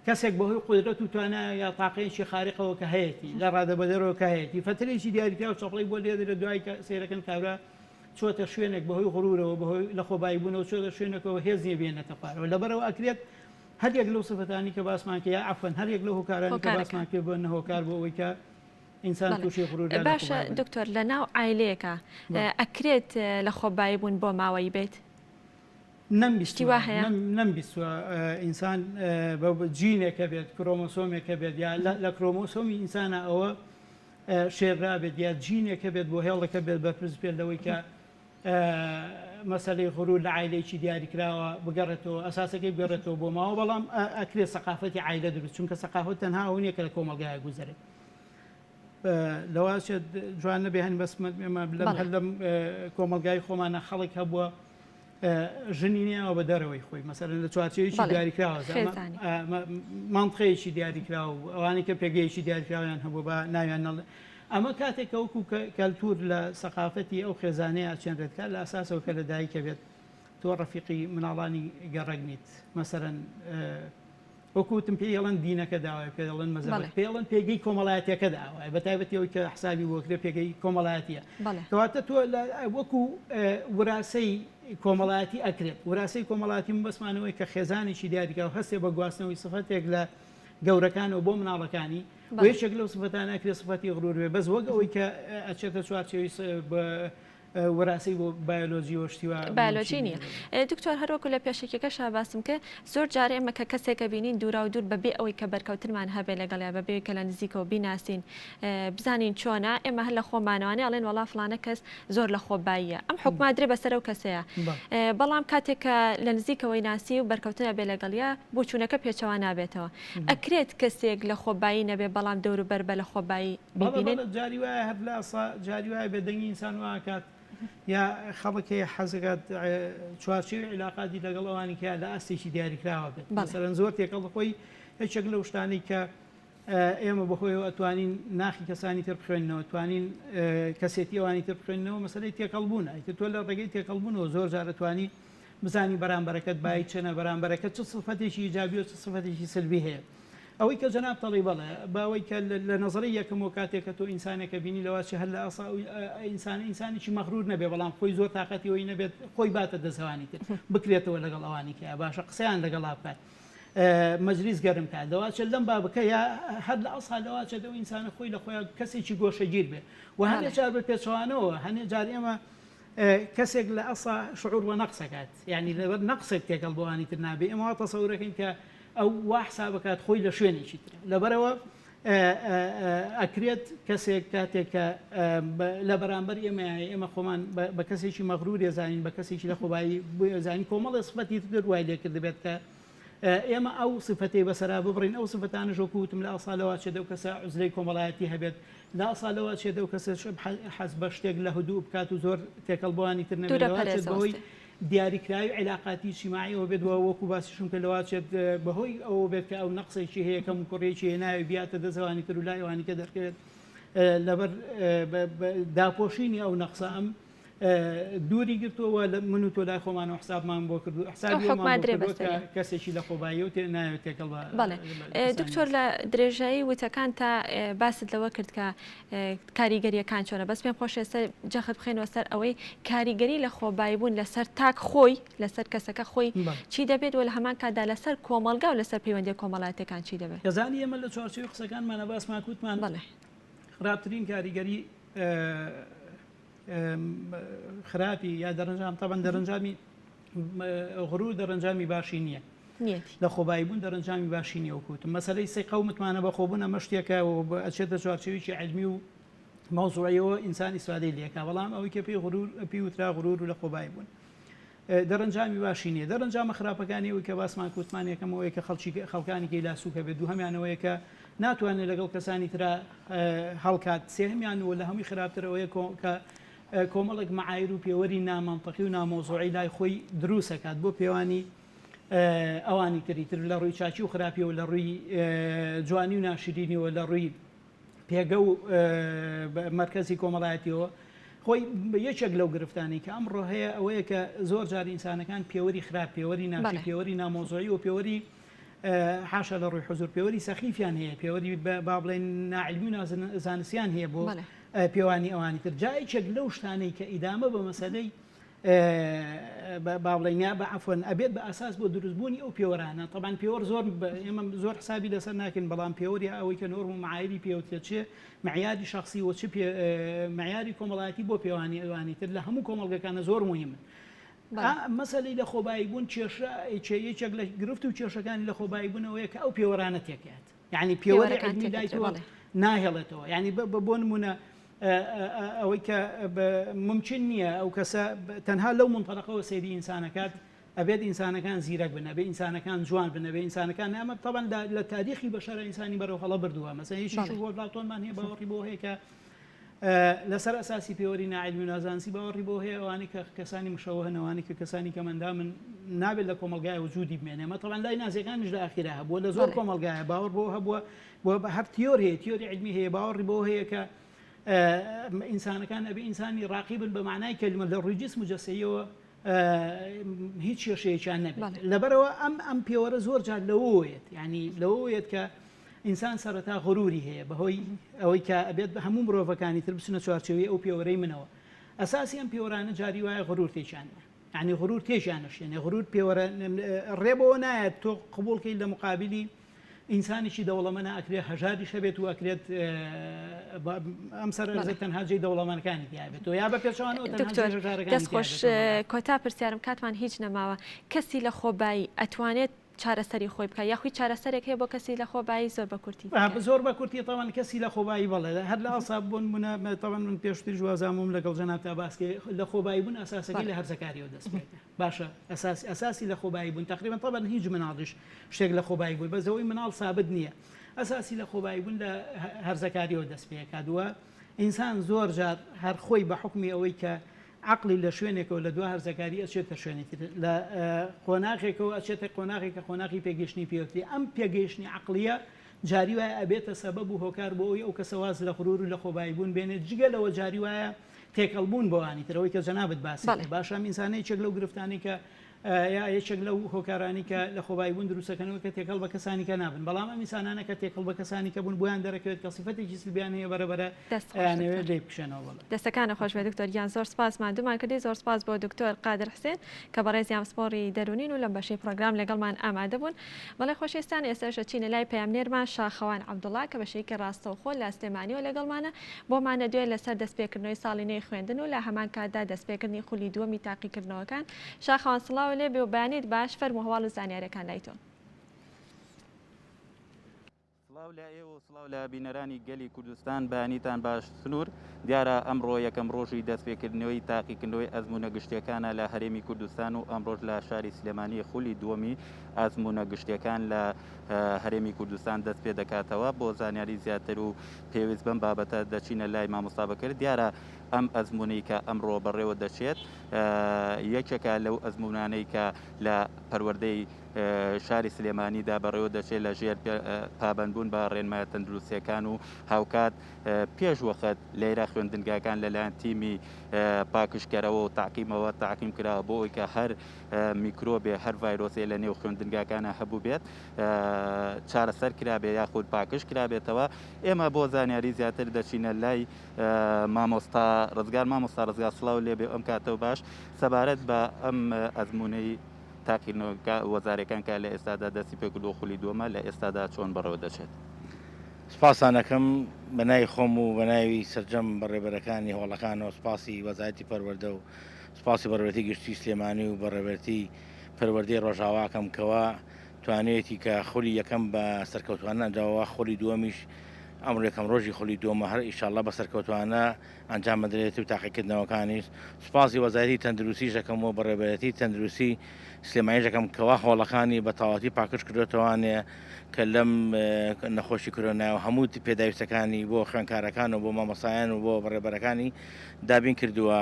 B: کەسێک بەهۆی قودرەت و توانا یا تاقەیەکی خارقەوە کە هەیەتی، لە ڕادەبەدەرەوە کە هەیەتی، فەترەیەکی دیاریکراو چەپڵەی بۆ لێدرێت، دوایی کە سەیرەکەن کابرا چۆتە شوێنێک بەهۆی غرورەوە، بەهۆی لەخۆباییبوونەوە چۆتە شوێنێکەوە هێز نییە بێنێتە خوارەوە. لەبەرئەوە ئەکرێت هەر یەک لەو سفەتانەی کە باسمان کرد یا عەفوەن هەر یەک لەو هۆکارانەی کە باسمان کرد ببنە هۆکار بۆ ئەوەی کە ئینسان تووشی غرور یا
A: باشە
B: لەخۆبایی بن.
A: دکتۆر لە ناو عایلەیەکا ئەکرێت لەخۆبایی بوون بۆ ماوەیی بێت؟ شتی
B: نەمبیستووە
A: وا هەیە؟
B: نەمبیستووە ئینسان بە جینێک هەبێت کرۆمۆسۆمێک هەبێت یا لە کرۆمۆسۆمی ئینسانا ئەوە شێررابێت یا جینێک هەبێت بۆ هێڵێک هەبێت بەرپرس بێت لەوەی کە مەسەلەی غرور لە عایلەیەکی دیاریکراوە بگەڕێتەوە ئەساسەکەی بگەڕێتەوە بۆ ماوە بەڵام ئەکرێت سەقافەتی عایلە دروست چونکە سەقافەت تەنها ئەوە نییە کە لە کۆمەڵگایە گوزەرێت لەوە چێت جوان نەبێ هەن بەس ئێمە لەم هەر لەم کۆمەڵگای خۆمانە خەڵک هەبووە ژنی نییەوە بە دەرەوەی خۆی مەسەرەن لە چوارچێوەیەکی دیاریکراوە مانتخەیەکی دیاریکراوە ئەوانەی کە پێگەیەکی دیاریکراویان هەبوو بە ناویان نەڵێ ئەمە کاتێک کە وەکو کەلتور لە سەقافەتی ئەو خێزانەیە ئەچێنرێت کە لە ئەساسەوە کە لە دایکە بێت تۆ ڕەفیقی مناڵانی گەڕەک نیت مەسەرەن وەکو وتم پێی ئەڵێن دینەکە داوایە پێ دەڵێن مەزهەبەکە پێی ئەڵێن پێگەی کۆمەڵایەتیەکە داوایە بە تایبەتی ئەوەی کە حسابی بۆ کرێ پێگەی کۆمەڵایەتیە کەواتە تۆ وەکو وراسەی کۆمەڵایەتی ئەکرێت وراسەی کۆمەڵاتی بەسمانەوەی کە خێزانێکی دیاریکراو هەستێ بە گواستنەوەی سفەتێک لە گەورەکانەوە بۆ مناڵەکانی و یەکێک لەو سفەتانە ئەکرێ سفەتی غرور بێ بەس وەک ئەوەی کە ئەچێتە چوارچێوەی وەراسی بۆ بایۆلۆجی و شتی وا
A: بایۆلۆجی نییە. دکتۆر هەر وەکو لە پێشەکیەکەشا باسم کرد زۆر جار ئێمە کە کەسێکە بینین دوورا و دوور بەبێ ئەوەی کە بەرکەوتنمان هەبێ لەگەڵیا بەبێ ئەوەی کە لە نزیکەوە بیناسین بزانین چۆنە ئێمە هەر لە خۆمانەوانێ ئەڵێن وەڵا فڵانە کەس زۆر لە خۆباییە ئەم حوکمە درێ بەسەر ئەو کەسەیە بەڵام کاتێک کە لە نزیکەوەی ناسی و بەرکەوتن ئەبێ لەگەڵیا بۆچوونەکە پێچەوان نابێتەوە ئەکرێت کەسێک لە خۆبایی نەبێ بەڵام دەوروبەر بە لە خۆبایی
B: بەڵێ
A: بیبینن؟
B: بەڵێ جاری وایە هەر لە ئەسڵا جاری وایە بێدەنگی ئینسان وا ئەکات یا خەڵک هەیە حەزەکات چوارچێوی عیلاقاتی لەگەڵ ئەوانی کە لە ئاستێکی دیاریکراوە بێت
A: بەڵێ.
B: مەسەلەن زۆر تێکەڵ خۆی یەکێک لەو شتانەی کە ئێمە بەهۆیەوە ئەتوانین ناخی کەسانی تر بخوێننەوە توانین کەسێتی ئەوانی تر بخوێننەوە مەسەلەی تێکەڵبوونە ئیتر تۆ لە ڕێگەی تێکەڵبوونەوە زۆر جار ئەتوانی بزانی بەرامبەرەکەت بایی چەنە بەرامبەرەکەت چ سفەتێکی ئیجابی و چ سفەتێکی سلبی هەیە ئەوەی کە جەناب تەڵی بەڵێ باوەی کە لە نەزەری یەکەمەوە کاتێک کە تۆ ئینسانێکە بینی لەوە چ هەر لە ئەسا ئینسان ئینسانێکی مەغرور نەبێ بەڵام خۆی زۆر تاقەتی ئەوی نەبێت خۆی باتە دەست ئەوانی تر بکرێتەوە لەگەڵ ئەوانی کە باشە قسەیان لەگەڵا بکات مەجلیس گەرم کات لەواچێت لەم بابەکە یا هەر لە ئەسڵا لەواچێت ئەو ئینسانە خۆی لە خۆیان کەسێکی گۆشەگیر بێ و هەنێ جار بە پێچەوانەوە هەنێ جار ئێمە کەسێک لە ئەسڵا شعور بە نەقسەکات یعنی لەبەر نەقسێک تێکەڵ بۆوانی تر نابێ ئێمە وا تەسەورەکەین کە ئەو وا حسابەکات خۆی لە شوێنێکی ترە لەبەرەوە ئەکرێت کەسێک کاتێک کە لە بەرامبەر ئێمە ئێمە خۆمان بە کەسێکی مەغرور ێزانین بە کەسێکی لە خۆبایی زانین کۆمەڵی سفەتی تر وای لێکردبێت کە ئێمە ئەو سفەتەی بەسەرا ببڕین ئەو سفەتانەش وەکو وتم لە ئەسڵا لەوە چێت ئەو کەسە عوزلەی کۆمەڵایەتی هەبێت لە ئەسڵا لەوە چێت ئەو کەسە حەز بە شتێک لە هدوء بکات و زۆر تێکەڵ بەوانی تر نەبێت
A: دوورە
B: لەوە چێت
A: پەرێزەوە
B: بەهۆی
A: ستێ.
B: دیاریکراوی عیلاقاتی ئیجتیماعیەوە بێت و وەکو باسیشم کرد لەوە چێت بەهۆی ئەوە بێت کە ئەو نەقسێکی هەیە کەموکوڕیەکی هەیە ناوی بیاتە دەست ئەوانی تر و لای ئەوانی کە دەرکەوێت لەبەر داپۆشینی ئەو نەقسە ئەم دووری گرتووە و لە من و تۆ لای خۆمانەوە حسابمان بۆ کردو
A: ئەو
B: حسابی ئەومان
A: حوکمە
B: بۆ
A: درێ
B: کردووە کە
A: بەسەریە.
B: کەسێکی لە خۆباییە و تێ نایەوێت تێکەڵ بە
A: بەڵێ
B: کەسانی
A: دکتۆر لە درێژایی وتەکان تا باست لەوە کرد کە کاریگەریەکان چۆنە بەس پێم خۆشە ئێستا جەخت بخەینەوە سەر ئەوەی کاریگەری لە خۆبایی بوون لەسەر تاک خۆی لەسەر کەسەکە خۆی چی دەبێت و لە هەمان کاتدا لەسەر کۆمەڵگا و لەسەر پەیوەندیە کۆمەڵایەتیەکان چی دەبێت؟
B: دەزانی ئێمە لە چوارچێوەی قسەکانمانە باسمان کوتمان
A: بەڵێ.
B: خراپترین کاریگەری خراپی یا دەرەنجام تەبەن دەرەنجامی غرور دەرەنجامی باشی نییە.
A: نیەتی.
B: لەخۆبایی بوون دەرەنجامی باشی نیە وەکو وتم مەسەلەی سیقە و متمانە بەخۆبوون ئەمە شتێکە و ئەچێتە چوارچێوەیەکی عیلمی و مەوزوعیەوە ئینسان ئیسفادەی لێکا بەڵام ئەوەی کە پێی غرور پێی وترا غرور و لەخۆبایی بوون دەرەنجامی باشی نیە دەرەنجامە خراپەکانی ئەوەی کە باسمان کوتمان یەکەم ئەوەیە کە خەڵکی خەڵکانی کەی لاسوکە بێت دووهەمیان ئەوەیە کە ناتوانێت لەگەڵ کەسانی ترا هەڵکات سێهەمیان و لە هەمووی خراپتر ئەوەیە کە کۆمەڵێک معایر و پێوەری نامەنتەقی و نامەوزوعی لای خۆی دروستەکات بۆ پێوانی ئەوانی تری تر لە ڕووی چاکی و خراپیەوە لە ڕووی جوانی و ناشرینیەوە لە ڕووی پێگە و مەرکەزی کۆمەڵایەتیەوە خۆی یەکێک لەو گرفتانەی کە ئەمڕۆ هەیە ئەوەیە کە زۆر جار ئینسانەکان پێوەری خراپ پێوەری ناشی پێوەری نامۆزۆی و پێوەری حاشا لە ڕووی حزور پێوەری سەخیفیان هەیە پێوەری با بڵێن ناعلمی و نازانستیان هەیە بۆ پێوانی ئەوانی تر جا یەکێک لەو شتانەی کە ئیدامە بە مەسەلەی با بڵێین یا بە عەفوەن ئەبێت بە ئەساس بۆ دروستبوونی ئەو پێوەرانە تەبعەن پێوەر زۆر ئێمە زۆر حسابی لەسەر ناکەین بەڵام پێوەر یا ئەوەی کە نۆرم و معایری پێوترێت چ معیاری شخصی و چ معیاری کۆمەڵایەتی بۆ پێوانی ئەوانی تر لە هەموو کۆمەڵگەکانە زۆر مهمن مەسەلەی لە خۆبایی بوون کێشە یەکێک لە گرفت و کێشەکانی لە خۆبایی بوونەوەیە کە ئەو پێوەرانە تێکات یانی پێوەری عیلمی لای تۆ ناهێڵێتەوە یانی بۆ نمونە ئەوەی کە ممکن نییە ئەو کەسە تەنها لەو منطلقەوە سەیری ئینسانەکات ئەبێت ئینسانەکان زیرەک بن ئەبێ ئینسانەکان جوان بن ئەبێ ئینسانەکان ئەمە تەبەن لە تاریخی بەشەرە ئینسانی بەرەو هەڵە بردووە مەسەلەن یەکێکی وەک ئەفلاتۆنمان هەیە باوەڕی بۆ هەیە کە لەسەر ئەساسی پێوەری ناعیلمی و نازانستی باوەڕی بۆ هەیە ئەوانەی کە کەسانی مشەوەهن ئەوانەی کە کەسانی کەمئەندامن نابێت لە کۆمەڵگای وجودی بمێنێ ئەمە تەبعەن لای نازیەکانیش لە ئاخیرا هەبووە لە زۆر کۆمەڵگایە باوەڕ بۆ هەبووە بۆ هەر تیۆر هەیە تیۆری عیلمی هەیە باوەڕی بۆ هەیە کە ئینسانەکان ئەبێ ئینسانی ڕاقی بن بە معنای کەلمە لە ڕووی جسم و جەسەیەوە هیچ کێشەیەکیان نەبێت لەبەرەوە ئەم ئەم پێوەرە زۆر جار لەوەیەت ینی لەوەیەت کە ئینسان سەرەتا غروری هەیە بەهۆی ئەوەی کە ئەبێت هەموو مرۆڤەکانی تر بچنە چوارچێوەی ئەو پێوەرەی منەوە. ئەساسی ئەم پێوەرانە جاری وایە غرور تێکیان یانی غرور تێکیان ئەشێنێ غرور پێوەرە ڕێ بەوە نایەت تۆ قبوڵ کەی لە مقابلی ئینسانێکی دەوڵەمەنە ئەکرێت هەژاریش هەبێت و ئەکرێت ئەم سەر ئەرزە تەنها جێی دەوڵەمەنەکانی تیا بێت و یا بە پێچەوانەوە تەنها
A: دکتۆر
B: جێی هەژارەکانی
A: دەست
B: تیا
A: خۆش
B: بێت.
A: کۆتا پرسیارم کاتمان هیچ نەماوە کەسی لە خۆبایی ئەتوانێت چارەسەری خۆی بکات یاخوی چارەسەرێک هەیە بۆ کەسی لە خۆبایی زۆر بە کورتی تکایە.
B: زۆر بە کورتی تەوان کەسی لە خۆبایی بەڵێ هەر لە ئەسا بۆ نمونە تەوان من پێشتریش وازاموم لەگەڵ جەنابتا باس کرد لە خۆبایی بوون ئەساسەکەی لە هەرزەکاریەوە دەست پێ باشە ئەساس ئەساسی لە خۆبایی بوون تقریبا تەبەن هیچ مناڵیش شتێک لە خۆبایی بوون بەس ئەوەی مناڵ سابت نییە ئەساسی لە خۆبایی بوون لە هەرزەکاریەوە دەست پێ کات وە ئینسان زۆر جار هەر خۆی بە حوکمی ئەوەی کە عەقڵی لە شوێنێکەوە لە دوا هەرزەکاری ئەچێتە شوێنی تر، لە قۆناغێکەوە ئەچێتە قۆناغێک کە قۆناغی پێگەیشتنی پێوترێ، ئەم پێگەیشتنی عەقڵییە جاری وایە ئەبێتە سەبەب و هۆکار بۆ ئەوەی ئەو کەسە واز لە غرور و لەخۆبایی بوون بێنێت، جگە لەوە جاری وایە تێکەڵ بوون بەوانی تر، ئەوەی کە جەنابت باست کرد، باشە ئەم ئینسانە یەکێک لەو گرفتانەی کە یا یەکێک لەو هۆکارانەی کە لەخۆبایی بوون دروستەکەنەوە کە تێکەڵ بە کەسانی کە نابن، بەڵام ئەم ئینسانانە کە تێکەڵ بە کەسانی کە بوون بۆیان دەرەکەوێت کە سیفەتێکی سلبیان هەیە بەرە بەرە
A: دەست خۆش
B: ئەیانەوێت
A: دکتۆر.
B: لێی بکشێنەوە بەڵێ.
A: دەستەکانت خۆش بێت دکتۆر گیان زۆر سپاس ماندوومان کردی زۆر سپاس بۆ دکتۆر قادر حسێن کە بەڕێزیان پسپۆڕی دەروونین و لەم بەشەی پڕۆگرام لەگەڵمان ئامادە بوون بەڵێ خۆشەویستان ئێستاش ئەچینە لای پەیامنێرمان شاخەوان عەبدوڵا کە بە شێوەیەکی ڕاستەوخۆ لە سلێمانیەوە لەگەڵمانە بۆمان ئەدوێ لەسەر دەستپێکردنەوەی ساڵی نوێی خوێندن و لە هەمان کاتدا دەستپێکردنی خولی دووەمی تاقیکردنەوەکان شاخەوان سڵاوت لێ بێ و بەیانیت باش فەرموو هەواڵ و زانیاریەکان لای تۆ.
C: سڵاو لە ئێوە و سڵاو لە بینەرانی گەلی کوردستان بەیانیتان باش سنوور دیارە ئەمڕۆ یەکەم ڕۆژی دەستپێکردنەوەی تاقیکردنەوەی ئەزموونە گشتیەکانە لە هەرێمی کوردستان و ئەمڕۆش لە شاری سلێمانی خولی دووەمی ئەزموونە گشتیەکان لە هەرێمی کوردستان دەست پێ دەکاتەوە بۆ زانیاری زیاتر و پێویست بەم بابەتە دەچینە لای مامۆستا بەکر دیارە ئەم ئەزموونەی کە ئەمڕۆ بەڕێوە دەچێت یەکێکە لەو ئەزموونانەی کە لە پەروەردەی شاری سلێمانیدا بەڕێوە دەچێت لە ژێر پابەندبوون بە ڕێنمایە تەندروستیەکان و هاوکات پێش وەخت لێرە خوێندنگاکان لەلایەن تیمی پاکژکەرەوە و تاقیمەوە تاقیم کراوە بۆ ئەوەی کە هەر میکرۆبێ هەر ڤایرۆسێ لە نێو خوێندنگاکانە هەبووبێت چارەسەر کرابێ یاخود پاکژ کرابێتەوە ئێمە بۆ زانیاری زیاتر دەچینە لای مامۆستا ڕزگار مامۆستا ڕزگار سڵاو لێبێ ئەم کاتەوە باش سەبارەت بە ئەم ئەزمونەی تاقیکردنەوە وەزارەکان کە لە ئێستادا دەستی پێکردووە خولی دووەمە لە ئێستادا چۆن بەڕێوە دەچێت؟
D: سوپاستان ئەکەم بە ناوی خۆم و بە ناوی سەرجەم بەڕێوەبەرەکانی هۆڵەکانەوە سوپاسی وەزارەتی پەروەردە و سوپاسی بەڕێوەبەرێتی گشتی سلێمانی و بەڕێوەبەرێتی پەروەردەی ڕۆژاوا ئەکەم کەوا توانیویەتی کە خولی یەکەم بە سەرکەوتوانە ئەنجامەوە خولی دووەمیش ئەمڕۆ یەکەم ڕۆژی خولی دووەمە هەر ئیشاڵڵا بە سەرکەوتوانە ئەنجام بدرێت و تاقیکردنەوەکانیش سوپاسی وەزارەتی تەندروستیش دەکەم و بەڕێوەبەرێتی تەندروستی سلێمانیش دەکەم کەوا هۆڵەکانی بە تەواوەتی پاکژ کردۆتەوانێ کە لەم نەخۆشی کرۆنای و هەموو پێداویستەکانی بۆ خوێنکارەکان و بۆ مامۆستایان و بۆ بەڕێوەبەرەکانی دابین کردووە.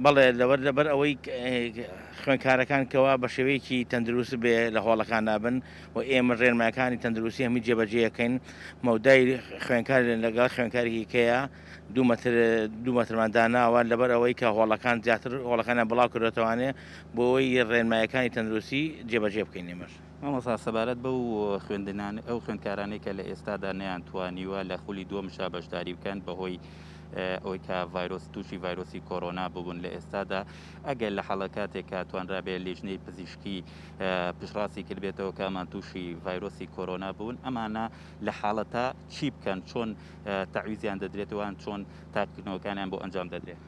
D: بەڵێ لەوەر لەبەر ئەوەی خوێنکارەکان کەوا بە شێوەیەکی تەندروست بێ لە هۆڵەکان نابن و ئێمە ڕێنمایەکانی تەندروستی هەمووی جێبەجێەکەین مەودای خوێنکار لەگەڵ خوێنکارێکی کەیە دوو مەتر دوو مەترمان داناوە لەبەر ئەوەی کە هۆڵەکان زیاتر هۆڵەکانیان بڵاو کردوێتوانێ بۆ ئەوەی ڕێنمایەکانی تەندروستی جێبەجێ بکەین ئێمەش.
C: مامۆستا سەبارەت بەو خوێندنان ئەو خوێندکارانەی کە لە ئێستادا نەیانتوانیوە لە خولی دووەمشا بەشداری بکەن بەهۆی ئەوەی کە ڤایرۆس تووشی ڤایرۆسی کۆرۆنا ببوون لە ئێستادا ئەگەر لە حاڵە کاتێک کە توانرابێ لیژنەی پزیشکی پشتڕاستی کردبێتەوە کە ئەمان تووشی ڤایرۆسی کۆرۆنا بوون ئەمانە لە حاڵەتە چی بکەن چۆن تەعویزیان دەدرێتەوە چۆن تاقیکردنەوەکانیان بۆ ئەنجام دەدرێت؟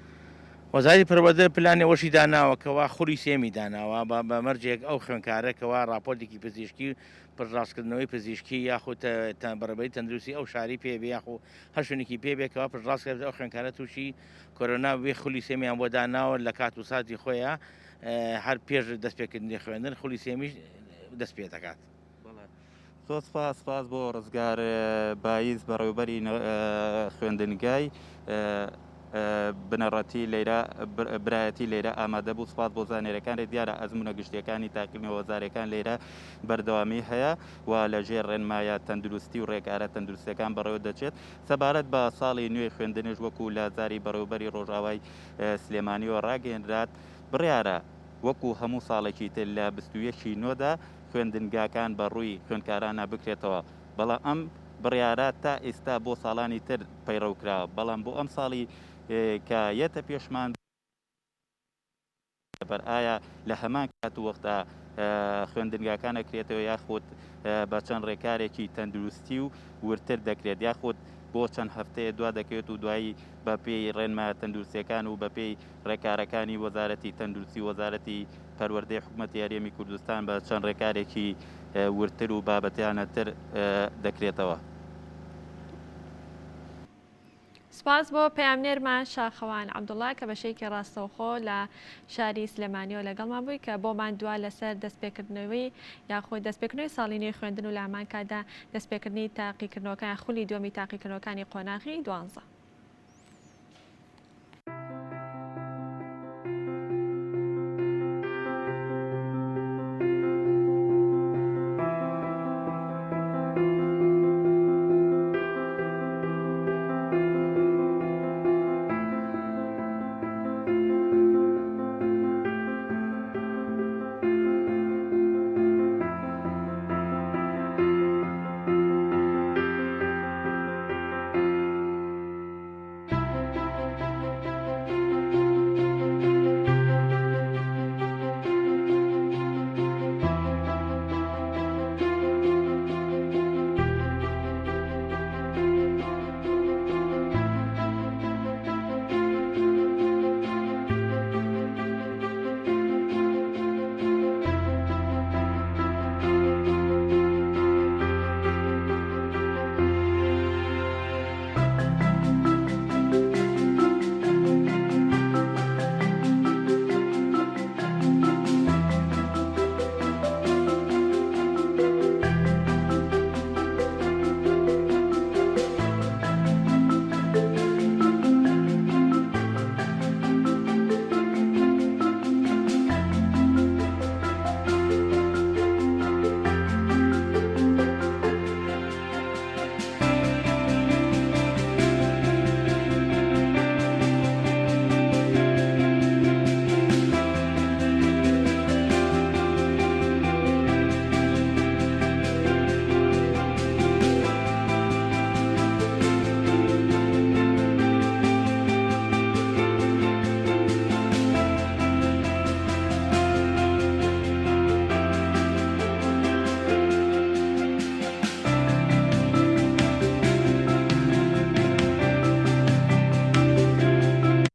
D: وەزارەتی پەروەردە پلانی ئەوەشی داناوە کەوا خولی سێیەمی داناوە بە مەرجێک ئەو خوێندکارە کەوا ڕاپۆرتێکی پزیشکی و پشتڕاستکردنەوەی پزیشکی یاخود بەڕێوەبەری تەندروستی ئەو شاری پێ بێ یاخو هەر شوێنێکی پێ بێ کەوا پشتڕاست کرابێت ئەو خوێندکارە تووشی کۆرۆنا بووبێ خولی سێیەمیان بۆ داناوە لە کات و ساتی خۆیا هەر پێش دەستپێکردنی خوێندن خولی سێیەمیش دەست پێ دەکات.
C: زۆر سپاس سپاس بۆ ڕزگار بایز بەڕێوبەری خوێندنگای بنەڕەتی لەیرا برایەتی لەیرە ئامادە بوو سپاس بۆ زانێرەکان دیارە ئەزمونە گشتیەکانی تاقیکردنەوە وەزارەکان لەیرە بەردەوامی هەیە و لە ژێر ڕێنمایە تەندروستی و ڕێکارە تەندروستەکان بەڕێوە دەچێت سەبارەت بە ساڵی نوێی خوێندنش وەکو لە زاری بەڕێوبەری ڕۆژاوای سلێمانیەوە ڕاگەیەنرات بڕیارە وەکو هەموو ساڵێکی تر لە 21 ی نۆدا خوێندنگاکان بە ڕووی خوێندکارانا بکرێتەوە، بەڵام ئەم بڕیارە تا ئیستا بۆ ساڵانی تر پەیڕەو کراوە، بەڵام بۆ ئەم ساڵی کە یەتە پێشمان بەر ئایا لە هەمان کات و وەختا خوێندنگاکان ئەکرێتەوە یاخود بە چەند ڕێکارێکی تەندروستی و وردتر دەکرێت یاخود بۆ چەند هەفتەیە دوا دەکەوێت و دوایی بە پێی ڕێنمایە تەندروستیەکان و بە پێی ڕێکارەکانی وەزارەتی تەندروستی و وەزارەتی پەروەردەی حکومەتی هەرێمی کوردستان بە چەند ڕێکارێکی وردتر و بابەتیانەتر دەکرێتەوە.
A: سپاس بۆ پەیامنێرمان شاخەوان عەبدوڵا کە بە شێوەیەکی ڕاستەوخۆ لە شاری سلێمانیەوە لەگەڵمان بووی کە بۆمان دوا لەسەر دەستپێکردنەوەی یاخود دەستپێکردنەوەی ساڵی نوێی خوێندن و لە هەمان کاتدا دەستپێکردنی تاقیکردنەوەکان خولی دووەمی تاقیکردنەوەکانی قۆناغی دوانزە.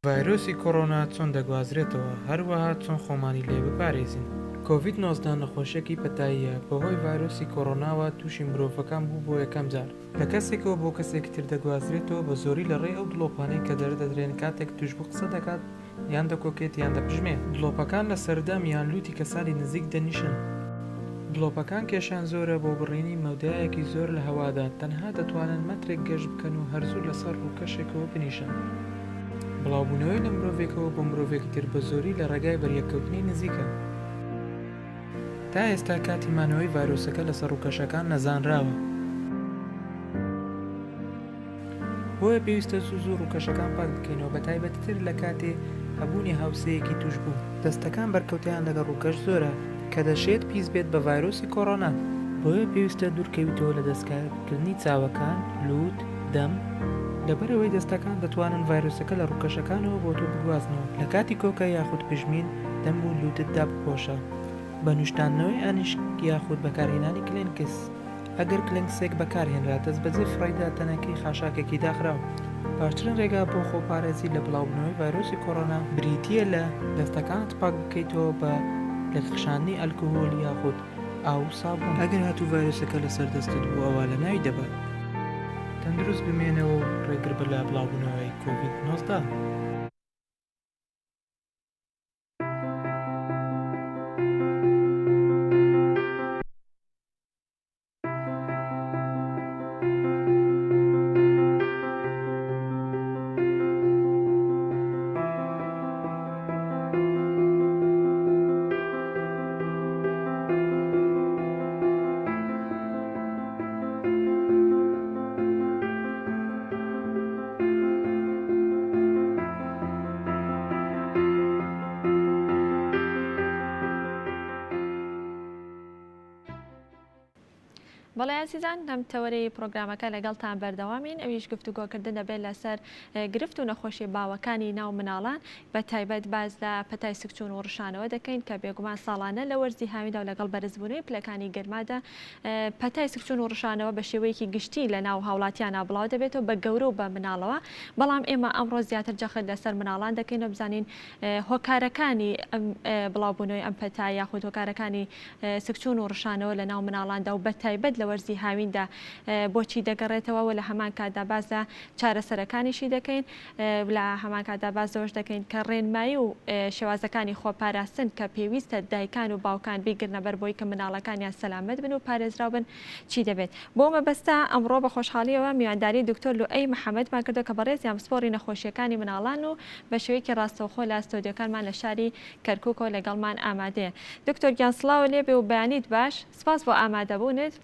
E: ڤایرۆسی کۆڕۆنا چۆن دەگوازرێتەوە، هەروەها چۆن خۆمانی لێ بپارێزین؟ کۆڤید 19 نەخۆشیەکی پەتاییە، بەهۆی ڤایرۆسی کۆرۆناوە تووشی مرۆڤەکان بوو بۆ یەکەم جار. لە کەسێکەوە بۆ کەسێکی تر دەگوازرێتەوە بە زۆری لە ڕێی ئەو دڵۆپانەی کە دەردەدرێن کاتێک تووشبوو قسە دەکات یان دەکۆکێت یان دەپژمێ. دڵۆپەکان لە سەر دەم یان لووتی کەسانی نزیک دەنیشن. دڵۆپەکان کێشیان زۆرە بۆ بڕینی مەودایەکی زۆر لە هەوادا، تەنها دەتوانن مەترێک گەشت بکەن و هەر زوو لەسەر ڕووکەشێکەوە بنیشن. بڵاوبوونەوەی لە مرۆڤێکەوە بۆ مرۆڤێکی تر بە زۆری لە ڕێگای بەریەککەوتنی نزیکە. تا ئێستا کاتی مانەوەی ڤایرۆسەکە لەسەر ڕووکەشەکان نەزانراوە. بۆیە پێویستە زوو زوو ڕووکەشەکان پاک بکەینەوە بەتایبەتیتر لە کاتێ هەبوونی هاوسێیەکی تووشبوو. دەستەکان بەرکەوتەیان لەگەڵ ڕووکەش زۆرە کە دەشێت پیس بێت بە ڤایرۆسی کۆڕۆنا. بۆیە پێویستە دوورکەویتەوە لە دەستکارکردنی چاوەکان، لووت، دەم، لەبەرئەوەی دەستەکان دەتوانن ڤایرۆسەکە لە ڕووکەشەکانەوە بۆ تۆ بگوازنەوە لە کاتی کۆکە یاخود پژمین دەم و لووتت دابپۆشە بە نوشتاندنەوەی ئانیشک یاخود بەکارهێنانی کلێنکس. ئەگەر کلێنکسێک بەکارهێنرا دەستبەجێ فڕێیدە تەنەکەی خاشاکێکی داخراو. باشترین ڕێگا بۆ خۆپارێزی لە بڵاوبوونەوەی ڤایرۆسی کۆرۆنا بریتییە لە. دەستەکانت پاک بکەیتەوە بە لێکخشاندنی ئەلکهول یاخود ئاو و سابوون. ئەگەر هاتوو ڤایرۆسەکە لەسەر دەستت بوو ئەوا لەناوی دەبات. تەندروست بمێنەوە و ڕێگربە لە بڵاوبوونەوەی کۆڤید 19.
A: بەڵێ ئازیزان لەم تەوەرەی پرۆگرامەکە لەگەڵتان بەردەوامین ئەویش گفتوگۆکردن دەبێت لەسەر گرفت و نەخۆشی باوەکانی ناو مناڵان بە تایبەت باز لە پەتای سکچوون و ڕشانەوە دەکەین کە بێگومان ساڵانە لە وەرزی هاویندا و لەگەڵ بەرزبوونەوەی پلەکانی گەرمادا پەتای سکچوون و ڕشانەوە بە شێوەیەکی گشتی لە ناو هاوڵاتیانە بڵاو دەبێتەوە بە گەورە و بە مناڵەوە بەڵام ئێمە ئەمڕۆ زیاتر جەخت لەسەر مناڵان دەکەین و بزانین هۆکارەکانی بڵاوبوونەوەی ئەم پەتا یاخود هۆکارەکانی سکچوون و ڕشانەوە لە ناو مناڵاندا و بەتایبەت لە وەرزی هاویندا بۆچی دەگەڕێتەوە و لە هەمان کاتدا باس لە چارەسەرەکانیشی دەکەین لە هەمان کاتدا باس لەوەش دەکەین کە ڕێنمایی و شێوازەکانی خۆپاراستن کە پێویستە دایکان و باوکان بیگرنە بەر بۆی کە مناڵەکانیان سەلامەت بن و پارێزراو بن چی دەبێت. بۆ مەبەستە ئەمڕۆ بە خۆشحاڵیەوە میوانداری دکتۆر لوئەی محەمەدمان کردوە کە بەڕێزیان پسپۆڕی نەخۆشیەکانی مناڵان و بە شێوەیەکی ڕاستەوخۆ لە ستۆدیۆکانمان لە شاری کەرکوکەوە لەگەڵمان ئامادەیە. دکتۆر گیان سڵاوت لێبێ و بەیانیت باش، سپاس بۆ ئامادەبوونت.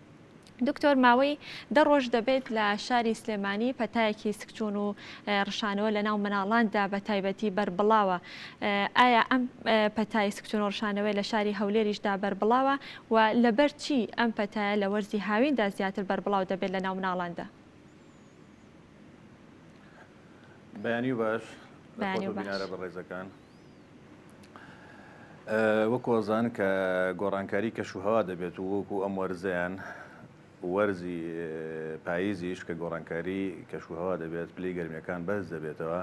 A: دکتۆر ماوەی دە ڕۆژ دەبێت لە شاری سلێمانی پەتایەکی سکچوون و ڕشانەوە لەناو مناڵاندا بە تایبەتی بەربڵاوە. ئایا ئەم پەتای سکچوون و ڕشانەوەی لە شاری هەولێریشدا بەربڵاوە و لەبەر چی ئەم پەتایە لە وەرزی هاویندا زیاتر بەربڵاو دەبێت لەناو مناڵاندا؟
F: بەیانی باش لە خۆت و بینارە بەڕێزەکان. وەکو ئەزان کە گۆڕانکاری کەش و هەوا دەبێت و وەکو ئەم وەرزەیان وەرزی پاییزیش کە گۆڕانکاری کەش و هەوا دەبێت پلەی گەرمیەکان بەرز دەبێتەوە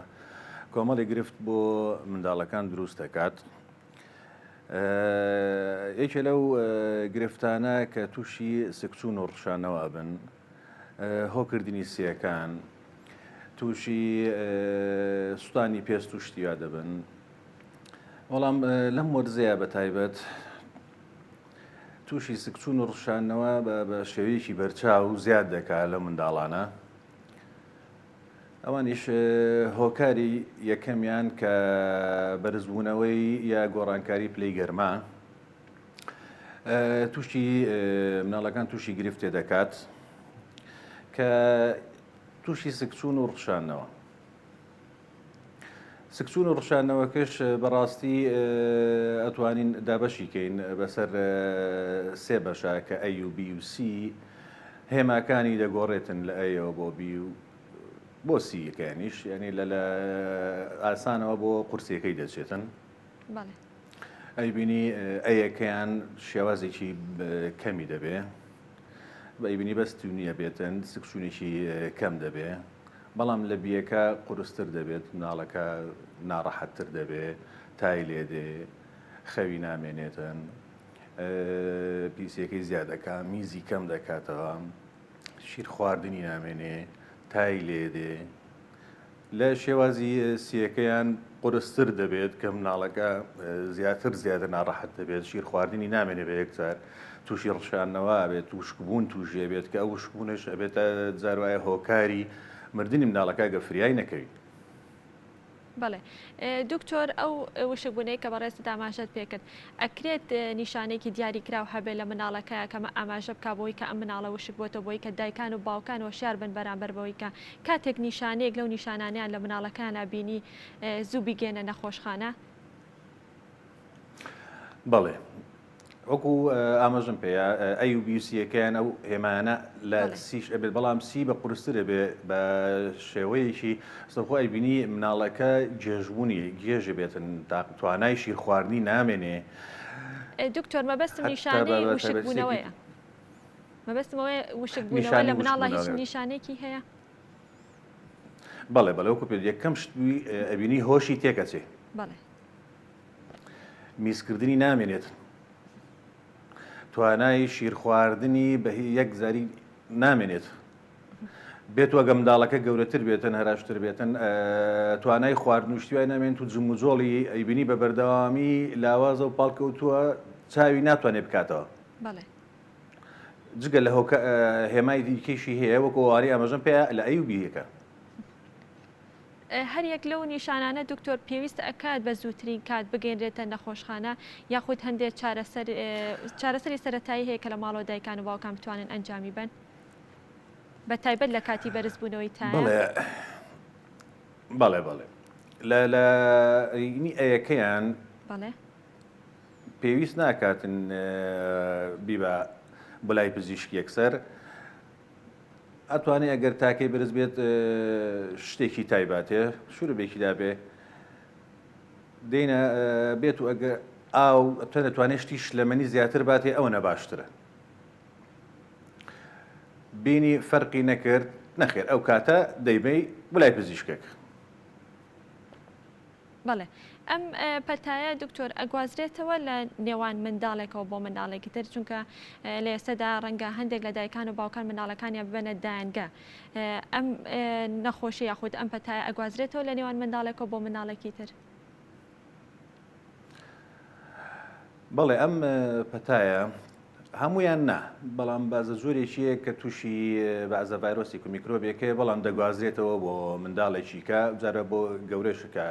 F: کۆمەڵی گرفت بۆ منداڵەکان دروست دەکات. یەکێ لەو گرفتانە کە تووشی سکچوون و ڕشانەوە ئەبن هۆکردنی سیەکان تووشی سوتانی پێست و شتیا دەبن بەڵام لەم وەرزەیە بە تایبەت تووشی سکچوون و ڕشانەوە بە شێوەیەکی بەرچاو زیاد دەکات لە منداڵانە ئەوانیش هۆکاری یەکەمیان کە بەرزبوونەوەی یا گۆڕانکاری پلەی گەرما تووشی مناڵەکان تووشی گرفتێ دەکات کە تووشی سکچوون و ڕشانەوە سکچوون و ڕشانەوەکەش بەڕاستی ئەتوانین دابەشی کەین بەسەر سێ بەشە کە A و B و C هێماکانی دەگۆڕێتن لە A یەوە بۆ B و بۆ C یەکەیانیش یعنی لە لە ئاسانەوە بۆ قورسیەکەی دەچێتن.
A: بەڵێ.
F: ئەیبینی A یەکەیان شێوازێکی کەمی دەبێ ئەیبینی بەس تونیە بێتن سکچوونێکی کەم دەبێ بەڵام لە B یەکە قورستر دەبێت مناڵەکە ناڕەحەتتر دەبێ تای لێدێ خەوی نامێنێتن. پیسیەکەی زیاد دەکا، میزی کەم دەکاتەوە، شیر خواردنی نامێنێ، تای لێ دێ. لە شێوازی سیەکەیان قورستر دەبێت کە مناڵەکە زیاتر زیاتر ناڕەحەت دەبێت، شیر خواردنی نامێنێ بە یەکجار، تووشی ڕشانەوە ئەبێت، وشکبوون تووشی ئەبێت کە ئەو وشکبوونەش ئەبێتە جار وایە هۆکاری مردنی مناڵەکە گەر فریای نەکەوی.
A: بەڵێ دکتۆر ئەو وشکبوونەی کە بەڕێزت ئاماژەت پێکرد ئەکرێت نیشانەیەکی دیاریکراو هەبێت لە مناڵەکەیا کە ئاماژە بکا بۆی کە ئەم مناڵە وشک بۆتەوە بۆی کە دایکان و باوکان هۆشیار بن بەرامبەر بەوەی کە کاتێک نیشانەیەک لەو نیشانانەیان لە مناڵەکەیانا بینی زوو بیگەێنە نەخۆشخانە؟
F: بەڵێ وەکو ئاماژەم پێیا A و B و C یەکەیان ئەو هێمانە لە C ش ئەبێت بەڵام C بە قورستر ئەبێ بە شێوەیەکی سەرخۆ ئەیبینی مناڵەکە گێژبوونی گێژە بێتن تا توانای شیر خواردنی نامێنێ.
A: دکتۆر مەبەستم نیشانەی وشکبوونەوەیە مەبەستم ئەوەیە وشکبوونەوە لە مناڵە هیچ نیشانێکی هەیە؟
F: بەڵێ بەڵێ وەکو پێ یەکەم شت ئەبینی هۆشی تێکەچێ.
A: بەڵێ.
F: میزکردنی نامێنێت، توانای شیرخواردنی بە یەک جاری نامێنێت. بێت وەگە منداڵەکە گەورەتر بێتن هەراشتر بێتن توانای خواردن و شتیوای نامێنێت و جموجۆڵی ئەیبینی بە بەردەوامی لاوازە و پاڵکەوتووە چاوی ناتوانێت بکاتەوە.
A: بەڵێ.
F: جگە لە هۆکە هێمای دیکەیشی هەیە وەکو ئەوانەی ئاماژەم پێ لە ئەی و بیەکە.
A: هەریەک لەو نیشانانە دکتۆر پێویست ئەکات بە زووترین کات بگەینرێتە نەخۆشخانە یاخود هەندێک چارەسەر چارەسەری سەرەتایی هەیە کە لە ماڵەوە دایکان و باوکان بتوانن ئەنجامی بەن بە تایبەت لە کاتی بەرزبوونەوەی تایە؟
F: بەڵێ بەڵێ بەڵێ لە لە ینی ئەیەکەیان
A: بەڵێ
F: پێویست ناکاتن بیبا بۆ لای پزیشک یەکسەر ئەتوانێ ئەگەر تاکەی بەرز بێت شتێکی تایباتێ شوربێکی دابێ دێنە بێت و ئەگەر ئاو دەتوانێت شتی شلەمەنی زیاتر باتێ ئەوە باشترە بینی فەرقی نەکرد نەخێر ئەو کاتە دەیبەی بلای پزیشکێک.
A: بەڵێ ئەم پەتایە دکتۆر ئەگوازرێتەوە لە نێوان منداڵێکەوە بۆ منداڵێکی تر چونکە لە ئێستەدا ڕەنگە هەندێک لە دایکان و باوکان منداڵەکانیان ببەنە دایەنگە ئەم نەخۆشی یاخود ئەم پەتایە ئەگوازرێتەوە لە نێوان منداڵێکەوە بۆ منداڵێکی تر؟
F: بەڵێ ئەم پەتایە هەموویان نا، بەڵام بەعزە جۆرێکیە کە تووشی بەعزە ڤایرۆسێک و میکرۆبێکەیە بەڵام دەگوازرێتەوە بۆ منداڵێکی کە جارە بۆ گەورەش کە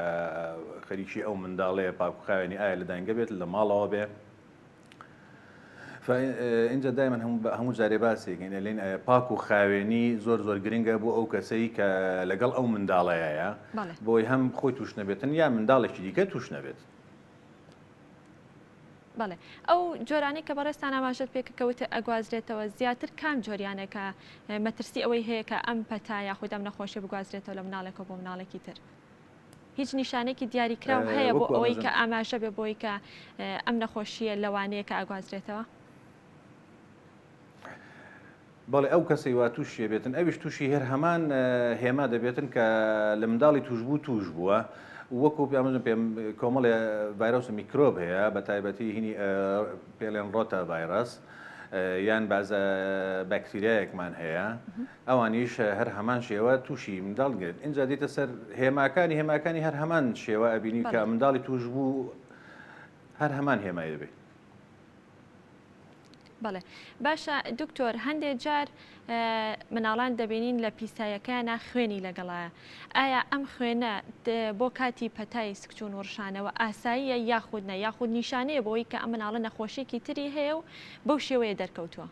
F: خەریکی ئەو منداڵەیە پاک و خاوێنی ئایا لە دانگە بێت لە ماڵەوە بێ اینجا دایمەن هەموو جارێ باسێکین ئەلێن پاک و خاوێنی زۆر زۆر گرنگە بۆ ئەو کەسەی کە لەگەڵ ئەو منداڵەیە بۆی هەم خۆی توش نەبێتن یا منداڵێکی دیکە توش نەبێت.
A: بەڵێ ئەو جۆرانەی کە بەڕێزتان ئاماژەت پێ کرد کە وتت ئەگوازرێتەوە زیاتر کام جۆریانە کە مەترسی ئەوەی هەیە کە ئەم پەتا یاخود ئەم نەخۆشیە بگوازرێتەوە لە مناڵێکەوە بۆ مناڵێکی تر؟ هیچ نیشانێکی دیاریکراو هەیە بۆ ئەوەی کە ئاماژە بێ بۆی کە ئەم نەخۆشیە لەوانەیە کە ئەگوازرێتەوە؟
F: بەڵێ ئەو کەسەی وا تووشی بێتن ئەویش تووشی هەر هەمان هێما دەبێتن کە لە منداڵی تووشبوو تووش بووە وەکو پێمەزم پێم کۆمەڵێ ڤایرۆس و میکرۆب هەیە بە تایبەتی هینی پێڵێن ڕۆتا ڤایرەس یان بازە بەکتریایەکمان هەیە ئەوانیش هەر هەمان شێوە تووشی منداڵ گرێت اینجا دێتە سەر هێماکانی هێماکانی هەر هەمان شێوە ئەبینی کە منداڵی تووش بوو هەر هەمان هێمای دەبێت.
A: بەڵێ باشە دکتۆر هەندێک جار مناڵان دەبینین لە پیسایەکەیانە خوێنی لەگەڵایە ئایا ئەم خوێنە بۆ کاتی پەتای سکچون و ڕشانەوە ئاساییە یاخود نە یاخود نیشانەیە بۆی کە ئەم مناڵە نەخۆشیێکی تری هەیە و بەو شێوەیە دەرکەوتووە؟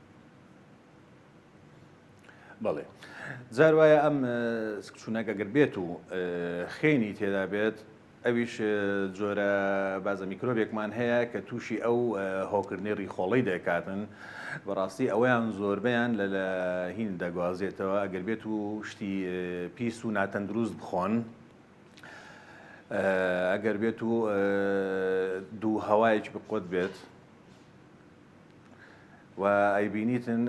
F: بەڵێ جار وایە ئەم سکچونەکە گەر بێت و خوێنی تێدا بێت ئەویش جۆرە بازە میکرۆبێکمان هەیە کە تووشی ئەو هەوکردنەی ڕیخۆڵەی دەکاتن، بەڕاستی ئەوەیان زۆربەیان لە لە هین دەگوازێتەوە ئەگەر بێت و شتی پیس و ناتەندروست بخۆن ئەگەر بێت و دوو هەوایەکی بقوت بێت. و ئەیبینیتن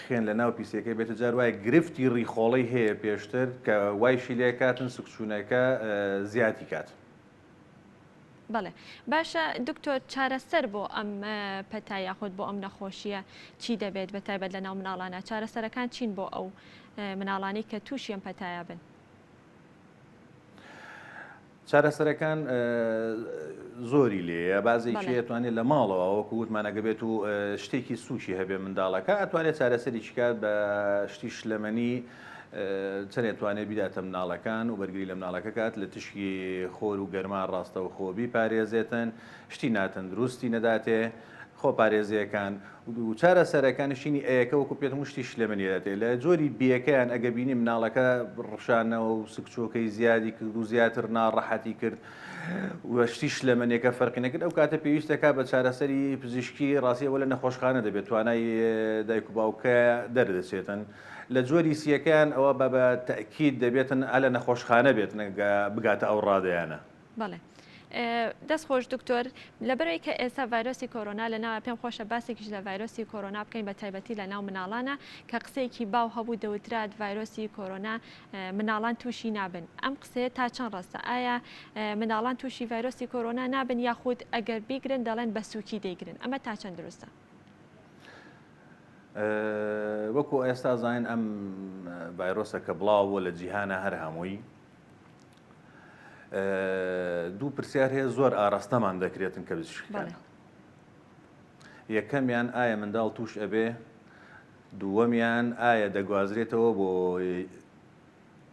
F: خوێن لە ناو پیسیەکەی بێتە جار وایە گرفتی ڕیخۆڵەی هەیە پێشتر کە وایشی لێکاتن سکچوونەکە زیادی کات.
A: بەڵێ باشە دکتۆر چارەسەر بۆ ئەم پەتا یاخود بۆ ئەم نەخۆشیە چی دەبێت بە تایبەت لە ناو مناڵانە چارەسەرەکان چین بۆ ئەو مناڵانی کە تووشی ئەم پەتایە بن؟
F: چارەسەرەکان زۆری لێیە بازێکی ئەتوانێت لە ماڵەوە وەکو وتمان ئەگە بێت و شتێکی سوکی هەبێ منداڵەکە ئەتوانێت چارەسەری کات بە شتی شلەمەنی چەندێ توانێت بیداتە مناڵەکان و بەرگری لە مناڵەکە کات لە تشکی خۆر و گەرما ڕاستەوخۆ بیپارێزێتن شتی ناتەندروستی نەداتێ خۆپارێزیەکان و چارەسەرەکان شینی ئەیەکە وەکو پێتم شتی شلەمەنی دەداتێ لە جۆری بیەکەیان ئەگە بینی مناڵەکە ڕشانەوە و سکچۆکەی زیادی کرد و زیاتر ناڕەحەتی کرد و شتی شلەمەنیەکە فەرقی نەکرد ئەو کاتە پێویستەکە بە چارەسەری پزیشکی ڕاستیەوە لە نەخۆشخانە دەبێت توانای دایک و باوکە دەردەچێتن لە جۆری سیەکەیان ئەوە بە بە تەئکید دەبێتن ئە لە نەخۆشخانە بێتن بگاتە ئەو ڕادەیانە.
A: بەڵێ دەست خۆش دکتۆر لەبەرئەوەی کە ئێستا ڤایرۆسی کۆرۆنا لە ناوە پێم خۆشە باسێکیش لە ڤایرۆسی کۆرۆنا بکەین بە تایبەتی لە ناو مناڵانە کە قسەیەکی باو هەبوو دەوترات ڤایرۆسی کۆرۆنا مناڵان تووشی نابن ئەم قسەیە تا چەند ڕاستە ئایا مناڵان تووشی ڤایرۆسی کۆرۆنا نابن یاخود ئەگەر بیگرن دەڵێن بە سووکی دەیگرن ئەمە تا چەند دروستە؟
F: وەکو ئێستا زانین ئەم ڤایرۆسە کە بڵاو بووە لە جیهانە هەر هەمووی دوو پرسیار هەیە زۆر ئاراستەمان دەکرێتن کە پزیشکەکان یەکەمیان ئایا منداڵ توش ئەبێ دووەمیان ئایا دەگوازرێتەوە بۆ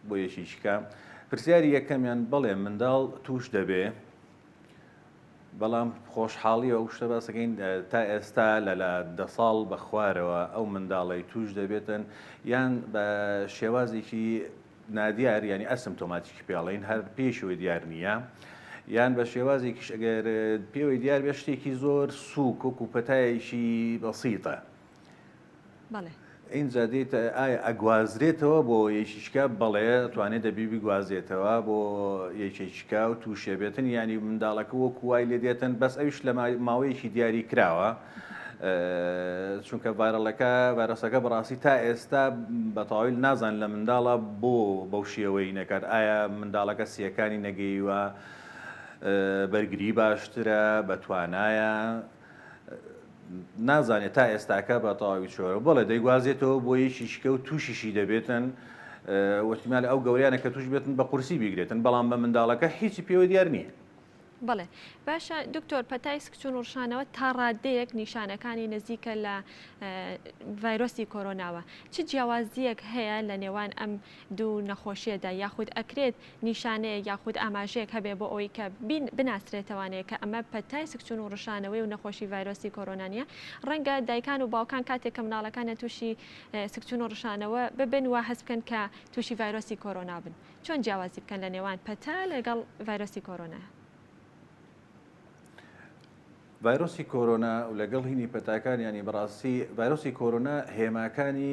F: بۆ یەکیشکە پرسیاری یەکەمیان بەڵێ منداڵ توش دەبێ بەڵام خۆشحاڵیەوە ئەو شتە باسەکەین تا ئێستا لە لە دە ساڵ بە خوارەوە ئەو منداڵەی توش دەبێتن یان بە شێوازێکی نادیار یانی ئەسمتۆماتیکی پێڵین هەر پێشەوەی دیار نییە یان بە شێوازێکیش ئەگەر پێوەی دیار بێ شتێکی زۆر سووک وەکو پەتایەکی بەسیتە ئینجا دێت ئایا ئەگوازرێتەوە بۆ یەکیشکە بەڵێ توانێت دەبی بگوازێتەوە بۆ یەکێکیکە و تووشێ بێتن ینی منداڵەکە وەکو وای لێ دێتن بەس ئەویش لە ماوەیەکی دیاری کراوە چونکە ڤایرەڵەکە ڤایرۆسەکە بەڕاستی تا ئێستا بە تەواوی نازان لە منداڵە بۆ بەو شێوەی نەکات ئایا منداڵەکە سیەکانی نەگەیوە بەرگری باشترە بە توانایە نازانێت تا ئێستاکە بە تەواوی چۆرە بەڵێ دەیگوازێتەوە بۆ یەکیشکە و تووشیشی دەبێتن وەتیمال ئەو گەوریانە کە توش بێتن بە قورسی بیگرێتن بەڵام بە منداڵەکە هیچی پێوە دیار نییە.
A: بەڵێ باشە دکتۆر پەتای سکچون و ڕشانەوە تا ڕادەیەک نیشانەکانی نزیکە لە ڤایرۆسی کۆرۆناوە چ جیاوازیەک هەیە لە نێوان ئەم دوو نەخۆشیەدا یاخود ئەکرێت نیشانەیەک یاخود ئاماژەیەک هەبێ بۆ ئەوەی کە بناسرێتەوانەیە کە ئەمە پەتای سکچون و ڕشانەوەی و نەخۆشی ڤایرۆسی کۆرۆنا نیە ڕەنگە دایکان و باوکان کاتێک کە مناڵەکانیان تووشی سکچون و ڕشانەوە ببن و هەست بکەن کە تووشی ڤایرۆسی کۆرۆنا بن چۆن جیاوازی بکەن لە نێوان پەتا لەگەڵ ڤایرۆسی کۆرۆنا؟
F: ڤایرۆسی کۆرۆنا و لەگەڵ هینی پەتاکان ینی بەڕاستی ڤایرۆسی کۆرۆنا هێماکانی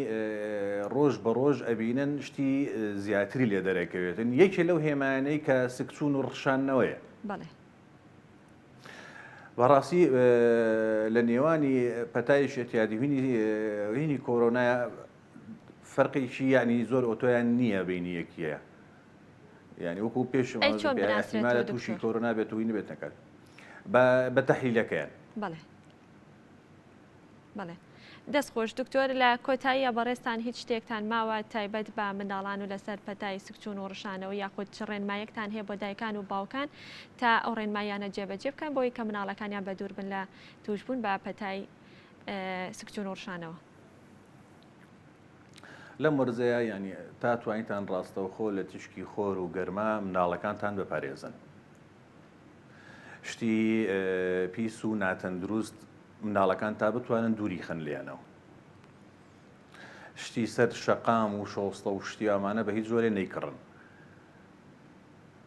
F: ڕۆژ بە ڕۆژ ئەبینن شتی زیاتری لێ دەرەکەوێتن یەکێ لەو هێمانەی کە سکچوون و ڕشانەوەیە
A: بەڵێ
F: بەڕاستی لە نێوانی پەتای شێتیادی هینی کۆرۆنا فەرقێکی یانی زۆر ئۆتۆیان نییە بینی یەکیە یانی وەکو پێش
A: ئەی چۆن بناسرێتەوە
F: تووشی
A: دکتۆر؟
F: کۆرۆنا بێت و نبێت نەکات بە بە تەحلیلەکەیان.
A: بەڵێ بەڵێ دەست خۆش دکتۆر لە کۆتاییە بەڕێزتان هیچ شتێکتان ماوە تایبەت بە منداڵان و لەسەر پەتای سکچوون و ڕشانەوە یاخود چ ڕێنمایەکتان هەیە بۆ دایکان و باوکان تا ئەو ڕێنماییانە جێبەجێ بکەن بۆی کە مناڵەکانیان بەدوور بن لە تووشبوون بە پەتای سکچوون و ڕشانەوە؟
F: لەم وەرزەیا یانی تا توانیتان ڕاستەوخۆ لە تیشکی خۆر و گەرما منداڵەکانتان بپارێزن. شتی پیس و ناتەندروست منداڵەکان تا بتوانن دووری خەن لێیانەوە. شتی سەر شەقام و شۆستە و شتی ئەمانە بە هیچ جۆرێ نەیکڕن.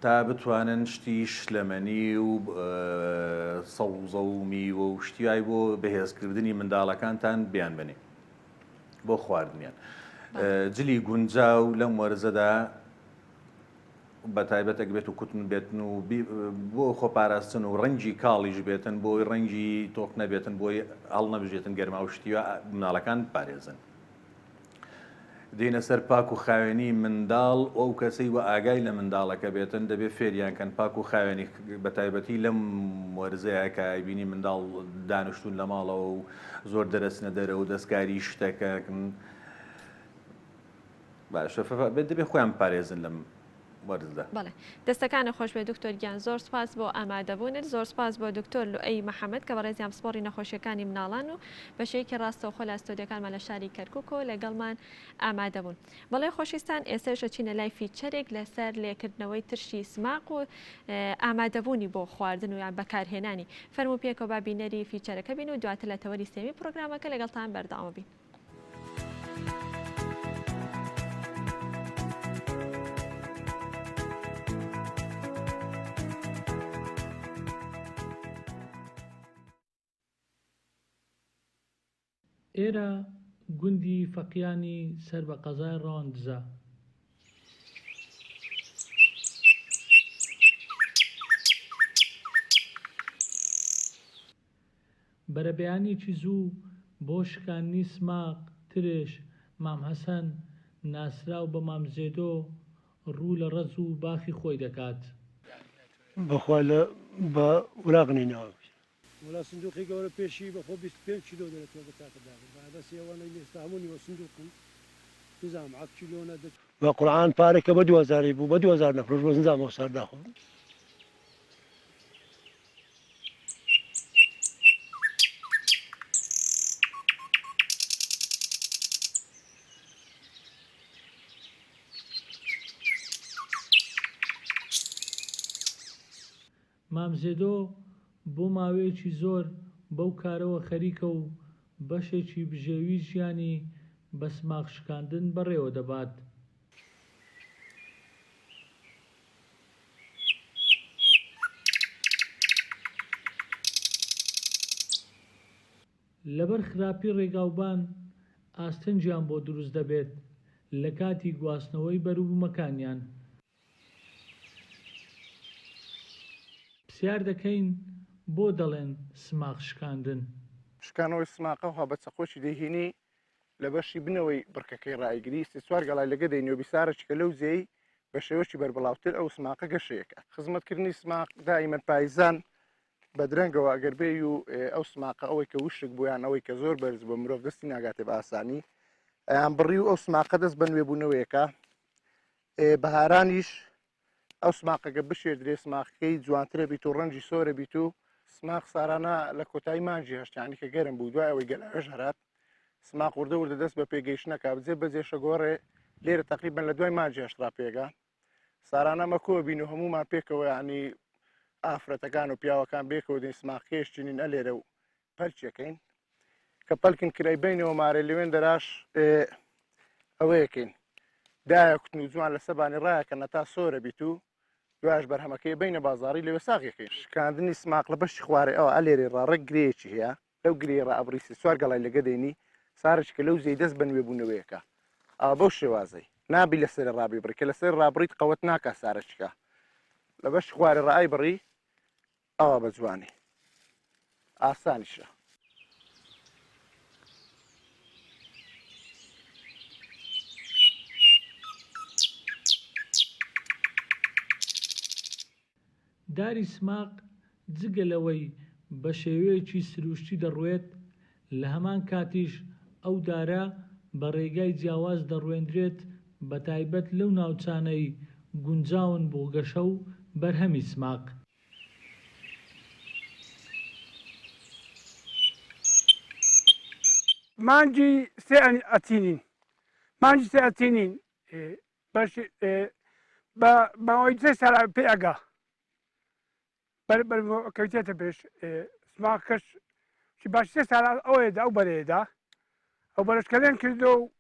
F: تا بتوانن شتی شلەمەنی و سەوزە و میوە و شتی وای بۆ بەهێزکردنی منداڵەکانتان بیانبەنێ بۆ خواردنیان. جلی گونجاو لەم وەرزەدا بە تایبەت ئەگ بێت و کوتن بێتن و بۆ خۆپاراستن و ڕەنگی کاڵیش بێتن بۆی ڕەنگی تۆق نەبێتن بۆی هەڵنەبژێتن گەرما و شتیوە مناڵەکان پارێزن. دێینە سەر پاک و خاوێنی منداڵ و ئەو کەسەی وە ئاگای لە منداڵەکە بێتن دەبێ فێریان کەن پاک و خاوێنی بە تایبەتی لەم وەرزەیە کە ئەیبینی منداڵ دانیشتوون لە ماڵەوە و زۆر دەرەچنە دەرەوە و دەستکاری شتەکەن باشە دەبێ خۆیان بپارێزن لەم وەرزدا.
A: بەڵێ دەستەکانت خۆش بێت دکتۆر گیان زۆر سوپاس بۆ ئامادەبوونت زۆر سوپاس بۆ دکتۆر لوئەی محەمەد کە بەڕێزیان پسپۆڕی نەخۆشیەکانی مناڵان و بە شێوەیەکی ڕاستەوخۆ لە ستۆدیۆکانمان لە شاری کەرکوکەوە لەگەڵمان ئامادەبوون بەڵێ خۆشویستان ئێستەش ئەچینە لای feature ێک لەسەر لێکردنەوەی ترشی سماق و ئامادەبوونی بۆ خواردن و یان بەکارهێنانی فەرموو پێکەوە با بینەری feature ەکە بین و دواتر لە تەوەری سێمی پرۆگرامەکە لەگەڵتان بەردەوام بین.
G: ئێرە گوندی فەقیانی سەر بە قەزای ڕەواندزە. بەرەبەیانێکی زوو بۆ شکاندنی سماق، ترش، مام حەسەن، ناسراو بە مام زێدۆ، ڕوو لە ڕەز و باخی خۆی دەکات.
H: بەخوا لە بە وراق نیناوە. وەلا سندوقی گەورە پێشی بەخۆ 25 کیلۆ دەرێ تۆ بەتاکە دابن با بەس ئەوانەی ئێستا هەموو نیوە سندوقن نزام عەک کیلۆنە دە. بە قورعان پارەکە بە دوو هەزاری بوو بە 2000 نەفرۆش بەس نزام ئەو سار داخۆ.
G: مام زێدۆ بۆ ماوەیەکی زۆر بەو کارەوە خەریکە و بەشێکی بژێوی ژیانی بە سماق شکاندن بەڕێوە دەبات. لەبەر خراپی ڕێگاوبان ئاستەنگیان بۆ دروست دەبێت لە کاتی گواستنەوەی بەروبوومەکانیان. پرسیار دەکەین بۆ دەڵێن سماق شکاندن؟
I: شکانەوەی سماقە وها بە چەقۆکی دەیهینی لە بەشی بنەوەی بڕکەکەی ڕایگری سێ چوار گەڵای لەگە دەینی و بیسارەکی کە لەو جێی بە شێوەکی بەربڵاوتر ئەو سماقە گەشەیەکە. خزمەتکردنی سماق دائیمەن پایزان بە درەنگەوە ئەگەر بێی و ئەو سماقە ئەوەی کە وشک بوو یان ئەوەی کە زۆر بەرز بوو مرۆڤ دەستی ناگاتێ بە ئاسانی ئەیان بڕی و ئەو سماقە دەست بە نوێبوونەوەیەکە بەهارانیش ئەو سماقەکە بشێردرێ سماقەکەی جوانترە بیت و ڕەنگی سۆرە بیت و سماق سارانە لە کۆتایی مانگی هەشتیانی کە گەرم بوو دوای ئەوەی گەلاوێژ هەرات سماق وردە وردە دەست بە پێگەیشتنەکە بجێ بەجێ شەگۆڕێ لێرە تقریبن لە دوای مانگی هەشت ڕاپێگا سارانە مە کۆ بین و هەمومان پێکەوە ینی ئافرەتەکان و پیاوەکان بێکەوە دێن سماقێشتینین ئەلێرە و پەلکێکەین کە پەلکن کرای بینەوە مارێ لەوێن دەراش ئەوەیەکەین دایە کوتن و جوان لە سەبانی ڕایەکە نەتا سۆرە بیت و دواش بەرهەمەکەی بینە بازاری لەوێ ساغیەکەی شکاندنی سماق لە بەشی خوارێ ئەوە ئەلێرێ ڕاڕێک گرێکی هەیە لەو گرێ ڕا ئەبڕی سێ چوار گەڵای لەگە دێنی سارچ کە لەو زەی دەست بە نوێبوونەوەیەکە ئەوە بەو شێوازەی نابی لەسەر ڕابی بڕی کە لەسەر ڕابڕیت قەوەت ناکا سارچکە لە بەش خوارێ ڕای بڕی ئەوە بە جوانی ئاسانیشە.
G: داری سماق جگە لەوەی بە شێوەیەکی سروشتی دەڕوێت، لە هەمان کاتیش ئەو دارە بە ڕێگای جیاواز دەڕوێندرێت بەتایبەت لەو ناوچانەی گونجاون بۆ گەشە و بەرهەمی سماق.
H: مانگی سێ ئەچینین مانگی سێ ئەچینین بەش بە ماوەی سێ ساڵ پێ ئەگا بەر بەر کەوتێتە پێش سماقەکەش باش سێ ساڵ ئەوەیەدا ئەو بەرەیەدا ئەو بەرەش کەلێن کردو و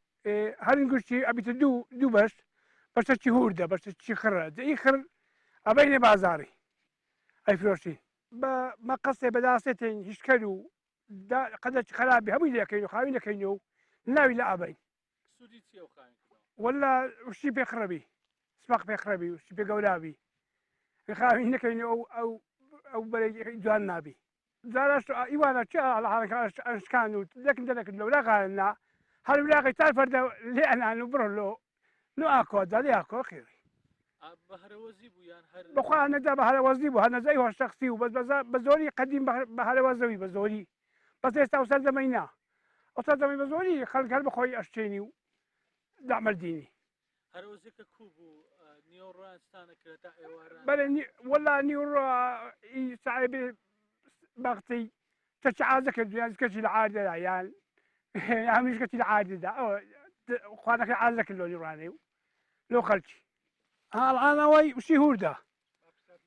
H: هەرین گوشتی ئەبیتە دوو دوو بەش بەشەکی هوردە بەشەکی خڕە ئی خڕ ئەبەینە بازاڕی ئەیفرۆشین بە مەقەسێ بەداسێ تێن هیشکەر و قەدەکی خەرابی هەمووی لەکەین و خاوی دەکەین و ناوی لە ئابین
G: سوودی چییە و خاوێن کردنەوە؟
H: وەلا شتی پێ خڕەبی سماق پێ خڕەبی و شتی پێ گەورابی خاوی نەکەین ئەو ئەو ئەو بەرەی جوان نابی جاراش ئیوانە چ ئەشکان و لەکن دەرەکرد لەولا غایەن نا. هەر ولاقی چار فەردە لێ ئەنان و بڕۆ لۆ لۆ ئاکۆ دا لێ ئاکۆ خێوی.
G: بە هەرەوەزی بوو یان هەر.
H: بەخوا نەجا بە هەرەوەزی بوو هەر نەجای هۆ شەخسی و بەس بە زۆری قەدیم بە هەرەوەزەوی بە زۆری بەس ئێستا ئەو سەردەمەی نا ئەو سەردەمەی بە زۆری خەڵک هەر بەخۆی ئەشتێنی و دامەردینی.
G: هەرەوەزیەکە کوو بوو نیوەڕۆیان ستانە کرا تا ئێواران؟
H: بەرێ وەلا نیوەڕۆ ئی ساعێ بێ باخچەی تەچ عازە کرد یان کەچی لە عاردەدا یان هەمیش کەچی لە عاردەدا ئەوە خواردنەکەی عازە کرد لۆ نیوڕانەی و لۆ خەلکی ئاڵانەوەی وشی هوردا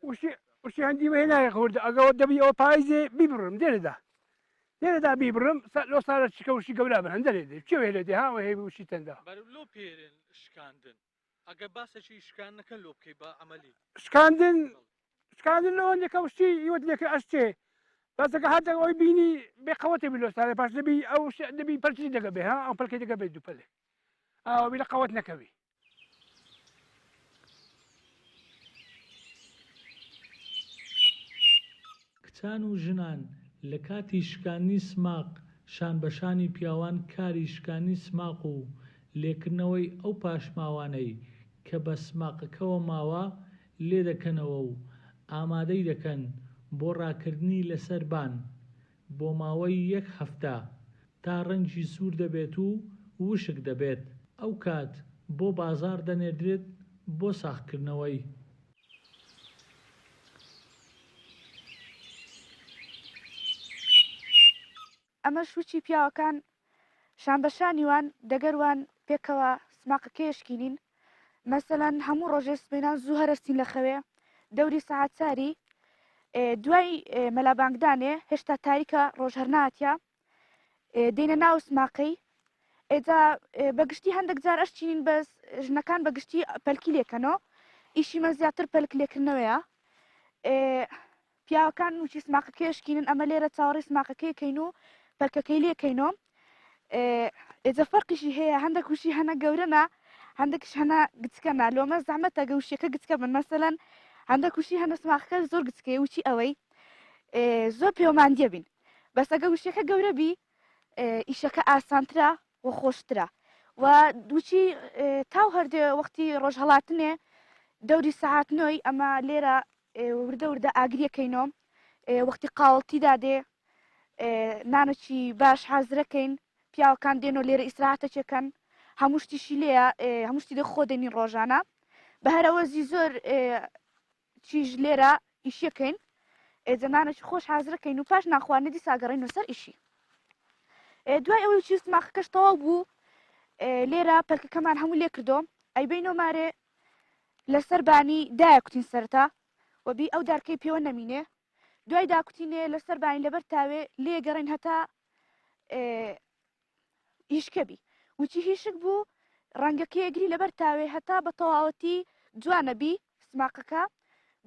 H: وشی وشی هەندی وێنایە هوردا ئەگەوە دەبی ئەوە پایزێ بیبڕم دێرەدا دێرەدا بیبڕم لۆ سارە چکە وشی گەورە بن هەندە لێ دێ چێ لێ دێ ها وهێ وشی تەندا
G: بەر لۆ پێرێن شکاندن ئەگەر باسێکی شکاندنەکە لۆ بکەی بە عەمەلی.
H: شکاندن شکاندن لۆ هەندێکە وشتی ئیوەت لێکە ئەشتێ باسەکە هاتە ئەوی بینی بێ قەوەتێ بی لۆ سارێ پاش دەبی ئەو دەبی پەلکی دەگە بێ ها ئەو پەلکی دەگە بێ دوو پەلێ ئاوە بی لە قەوەت نەکەوی.
G: کچان و ژنان لە کاتی شکاندنی سماق شانبەشانی پیاوان کاری شکاندنی سماق و لێکردنەوەی ئەو پاشماوانەی کە بە سماقەکەوە ماوە لێدەکەنەوە و ئامادەی دەکەن بۆ ڕاکردنی لەسەر بان بۆ ماوەی یەک هەفتە تا ڕەنگی سوور دەبێت و وشک دەبێت ئەو کات بۆ بازاڕ دەنێردرێت بۆ ساغکردنەوەی.
J: ئەمەش وچی پیاوەکان شانبەشانی وان دەگەر وان پێکەوە سماقەکەی ئەشکینین مەسەلەن هەموو ڕۆژێ سبەینان زوو هەرەستین لە خەوێ دەوری سەعات چاری دوای مەلابانگدانێ هێشتا تاریکە ڕۆژ هەر ناتیا دێنە ناو سماقەی ئێجا بەگشتی هەندێک جار ئەشچینین بەس ژنەکان بەگشتی پەلکی لێکەنەوە ئیشی من زیاتر پەلک لێکردنەوەیە پیاوەکان وچی سماقەکەی ئەشکینن ئەمە لێرە چاوەڕێی سماقەکەی کەین و پەلکەکەی لێ کەینۆ ئێجا فەرقیشی هەیە هەندێک وشی هەنە گەورەنە هەندێکش هەنە گچکەنە لۆمە زەحمەتە گە وشیەکە گچکە بن مەسەلەن هەندێک وشی هەنە سماقەکە زۆر گچکەیە وچی ئەوەی زۆر پێوەماندیە بین بەس ئەگە وشیەکە گەورە بی ئیشەکە ئاسانترە و خۆشترە و دوچی تاو هەردێ وەختی ڕۆژهەڵاتنێ دەوری سەعات نۆی ئەمە لێرە وردە وردە ئاگریەکەینۆ وەختی قاوەڵتی دادێ نانەکی باش حازرەکەین پیاوەکان دێنەوە لێرە ئیسراحەتەکەن هەموو شتیشی لێیە هەموو شتی لێ خۆ دێنین ڕۆژانە بە هەرەوەزی زۆر چیژ لێرە ئیشیەکەین ئێجە نانێکی خۆش حازرەکەین و پاش نانخواردنی دیسا گەڕێینەوە سەر ئیشی دوای ئەوەی چی سماقەکەش تەواو بوو لێرە پەلکەکەمان هەموو لێ کردۆ ئەیبەینەوە مارێ لەسەر بانی دایە کوتین سەرەتا و بی ئەو دارکەی پێوە نەمینێ دوای داکوتینێ لەسەر بانی لەبەر تاوێ لێ گەڕین هەتا هیشکە بی وچی هیشک بوو ڕەنگەکەی ئەگری لەبەر تاوێ هەتا بە تەواوەتی جوانە بی سماقەکە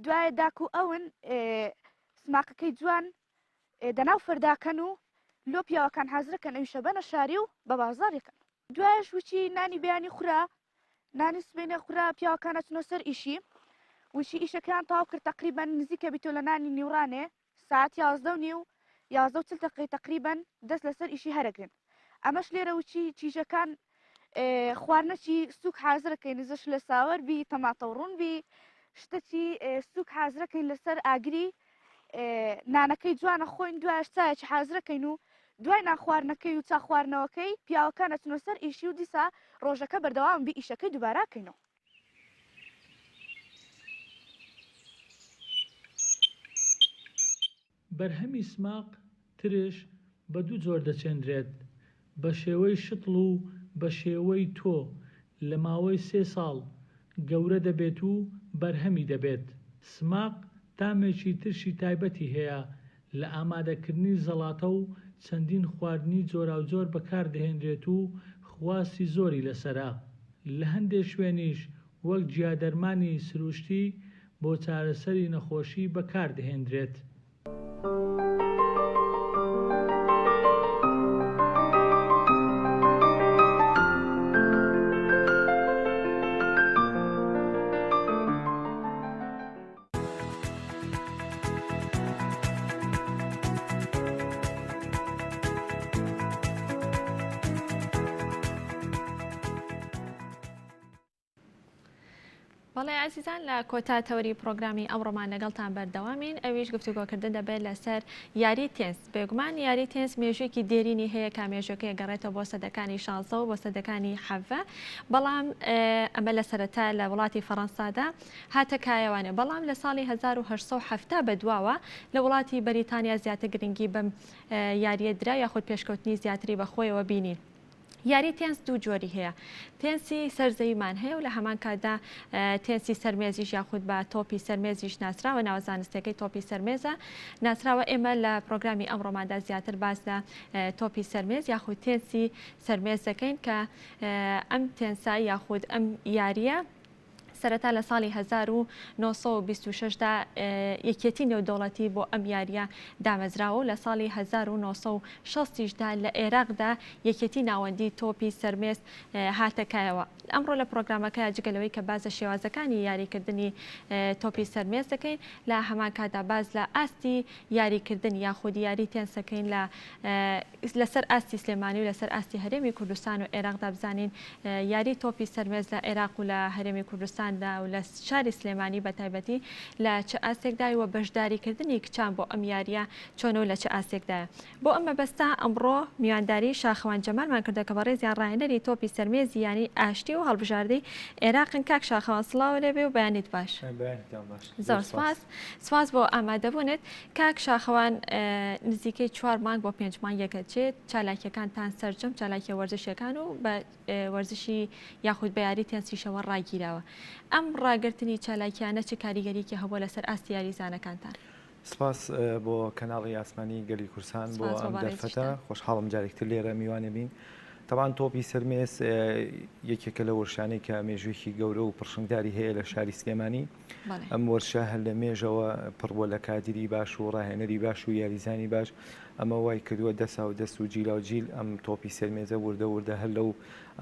J: دوایە داک و ئەون سماقەکەی جوان دەناو فەرداکەن و لۆ پیاوەکان حازرەکەن ئەویشە بەنە شاری و بە بازاڕیەکەن دوایش وچی نانی بەیانی خورا نانی سبەینێ خورا پیاوەکان ئەچنەوە سەر ئیشی وچی ئیشەکەیان تەواو کرد تەقریبەن نزیکە بیتۆ لە نانی نیوڕانێ ساعەت 11 و نیو 11 و چل دەقەی تەقریبەن دەست لەسەر ئیشی هەرەگرن ئەمەش لێرە وچی چیژەکان خواردنەچی سوک حازرەکەین نزش لە ساوەر بی تەماتە و ڕوون بی شتەچی سوک حازرەکەین لەسەر ئاگری نانەکەی جوانە خۆین دوایش چایەکی حازرەکەین و دوای نانخواردنەکەی و چا خواردنەوەکەی پیاوەکان ئەچنەوە سەر ئیشی و دیسا ڕۆژەکە بەردەوام بی ئیشەکەی دووبارە کەینەوە.
G: بەرهەمی سماق ترش بە دوو جۆر دەچێندرێت، بە شێوەی شتڵ و بە شێوەی تۆ، لە ماوەی سێ ساڵ گەورە دەبێت و بەرهەمی دەبێت. سماق تامێکی ترشی تایبەتی هەیە، لە ئامادەکردنی زەڵاتە و چەندین خواردنی جۆراوجۆر بەکاردەهێنرێت و خواستی زۆری لەسەرە. لە هەندێک شوێنیش وەک گیادەرمانی سروشتی بۆ چارەسەری نەخۆشی بەکاردەهێندرێت.
A: بەڵێ ئازیزان لە کۆتا تەوەری پڕۆگرامی ئەمڕۆمان لەگەڵتان بەردەوامین ئەویش گفتوگۆکردن دەبێت لەسەر یاری تێنس بێگومان یاری تێنس مێژوویەکی دێرینی هەیە کە مێژوەکەی گەڕێتەوە بۆ سەدەکانی شانزە و بۆ سەدەکانی حەڤە بەڵام ئەمە لە سەرەتا لە وڵاتی فەڕەنسادا هاتە کایەوانێ بەڵام لە ساڵی 1870 بەدواوە لە وڵاتی بەریتانیا زیاتر گرنگی بەم یاریە درا یاخود پێشکەوتنی زیاتری بەخۆیەوە بینی. یاری تێنس دوو جۆری هەیە، تێنسی سەر زەویمان هەیە و لە هەمان کاتدا تێنسی سەر مێزیش یاخود بە تۆپی سەر مێزیش ناسراوە، ناوە زانستیەکەی تۆپی سەر مێزە ناسراوە. ئێمە لە پرۆگرامی ئەمڕۆماندا زیاتر باس لە تۆپی سەر مێز یاخود تێنسی سەر مێز دەکەین کە ئەم تێنسە یاخود ئەم یاریە سەرەتا لە ساڵی 1926 دا یەکێتی نێودەوڵەتی بۆ ئەم یارییە دامەزراوە و لە ساڵی 1960 یش دا لە ئێراقدا یەکێتی ناوەندی تۆپی سەرمێز هاتە کایەوە. ئەمڕۆ لە پڕۆگرامەکە جگە لەوەی کە باس لە شێوازەکانی یاریکردنی تۆپی سەرمێز دەکەین لە هەمان کاتدا باس لە ئاستی یاریکردن یاخود یاری تێنس دەکەین لە لەسەر ئاستی سلێمانی و لەسەر ئاستی هەرێمی کوردستان و عێراقدا بزانین یاری تۆپی سەرمێز لە عێراق و لە هەرێمی کوردستاندا و لە شاری سلێمانی بە تایبەتی لە چ ئاستێکدایە و بەشداریکردنی کچان بۆ ئەم یارییە چۆنە و لە چ ئاستێکدایە. بۆ ئەم مەبەستە ئەمڕۆ میوانداری شاخەوان جەمالمان کردووە کە بەڕێزیان ڕاهێنەری تۆپی سەرمێزی یانەی ئاشتی و هەڵبژاردەی عێراقن. کاک شاخەوان سڵاو لێبێ و بەیانیت باش.
K: بەیانیتان باش.
A: زۆر سپاس. سپاس بۆ ئامادەبوونت. کاک شاخەوان نزیکەی چوار مانگ بۆ پێنج مانگێک ئەچێت چالاکیەکانتان سەرجەم چالاکیە وەرزشیەکان و بە وەرزشی یاخود بە یاری تێنسیشەوە ڕاگیراوە ئەم ڕاگرتنی چالاکیانە چ کاریگەریکی هەبووە لەسەر ئاستی یاریزانەکانتان؟
K: سپاس بۆ کەناڵی ئاسمانی گەلی کوردستان بۆ ئەم دەرفەتە خۆشحاڵم جارێکتر لێرە میوانە بین تەبان تۆپی سەرمێز یەکێکە لە وەرشانەی کە مێژوویەکی گەورە و پڕشنگداری هەیە لە شاری سلێمانی ئەم وەرشە هەر لە مێژەوە پڕ بووە لە کادیری باش و ڕاهێنەری باش و یاریزانی باش، ئەمە وای کردووە دەسا و دەست و جیلاو جیل ئەم تۆپی سەرمێزە وردە وردە هەر لەو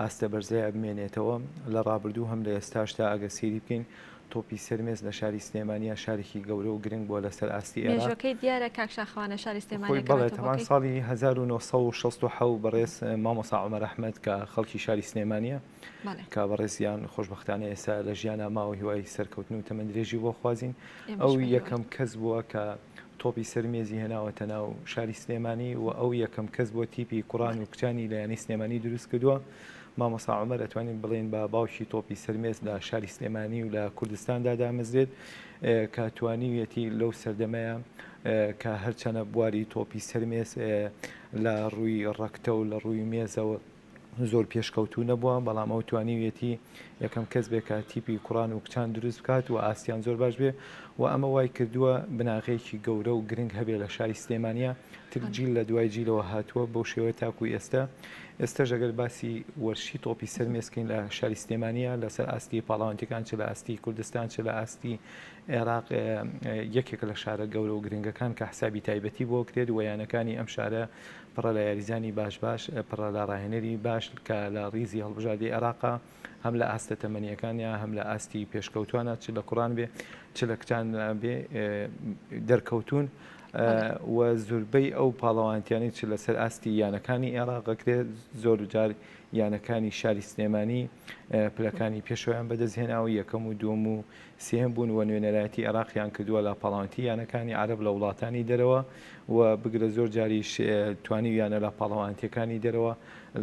K: ئاستە بەرزەیا بمێنێتەوە. لە ڕابردوو هەم لە ئێستاشدا ئەگەر سەیری بکەین تۆپی سەرمێز لە شاری سلێمانیا شارێکی گەورە و گرنگ بووە لەسەر ئاستی ئێراق.
A: مێژوەکەی دیارە کاک شاخەوان لە شاری سلێمانی
K: خۆی بەڵێ
A: ئەگەڕێتەوە بۆ
K: تەبعەن
A: کەی؟
K: ساڵی 1967 بەڕێز مامۆستا عومەر ئەحمەد کە خەڵکی شاری سلێمانییە، کە بەڕێزیان خۆشبەختانە ئێستا لە ژیانا ماوە هیوای سەرکەوتن و تەمەندرێژی بۆ خوازین ئەو یەکەم کەس بووە کە تۆپی سەر مێزی هێناوەتە ناو شاری سلێمانی و ئەو یەکەم کەس بۆ تیپی کوڕان و کچانی لە یانەی سلێمانی دروست کردووە مامۆسا عومەر ئەتوانین بڵێین بە باوکی تۆپی سەرمێز لە شاری سلێمانی و لە کوردستاندا دامەزرێت کە توانیویەتی لەو سەردەمەیە کە هەرچەنە بواری تۆپی سەرمێز لە ڕووی ڕەکتە و لە ڕووی مێزەوە زۆر پێشکەوتوو نەبووە، بەڵام ئەو توانیویەتی یەکەم کەس بێ کە تیپی کوڕان و کچان دروست بکات و ئاستیان زۆر باش بێ و ئەمە وای کردووە بناغەیەکی گەورە و گرنگ هەبێ لە شاری سلێمانیا تر جیل لە دوای جیلەوە هاتووە بەو شێوەیە تاکو ئێستا ئێستاش ئەگەر باسی وەرشی تۆپی سەر مێز کەین لە شاری سلێمانیا لەسەر ئاستی پاڵەوانتیەکان چ لە ئاستی کوردستان چ لە ئاستی عێراق یەکێکە لە شارە گەورە و گرنگەکان کە حسابی تایبەتی بۆ کرێت و یانەکانی ئەم شارە پڕە لە یاریزانی باش باش، پڕە لە ڕاهێنەری باش کە لە ڕیزی هەڵبژاردەی عێراقە هەم لە ئاستە تەمەنییەکانیا هەم لە ئاستی پێشکەوتوانە چ لە کوڕان بێ چ لە کچان بێ دەرکەوتوون و زوربەی ئەو پاڵەوانتیانەی چ لەسەر ئاستی یانەکانی عێراق ئەکرێت زۆر جار یانەکانی شاری سلێمانی پلەکانی پێشەوەیان بەدەستهێناوە یەکەم و دووەم و سێیەم بوون و نوێنەرایەتی عێراقیان کردووە لە پاڵاوانتی یانەکانی عەرەب لە وڵاتانی دەرەوە و بگرە زۆر جاریش توانیویانە لە پاڵەوانتیەکانی دەرەوە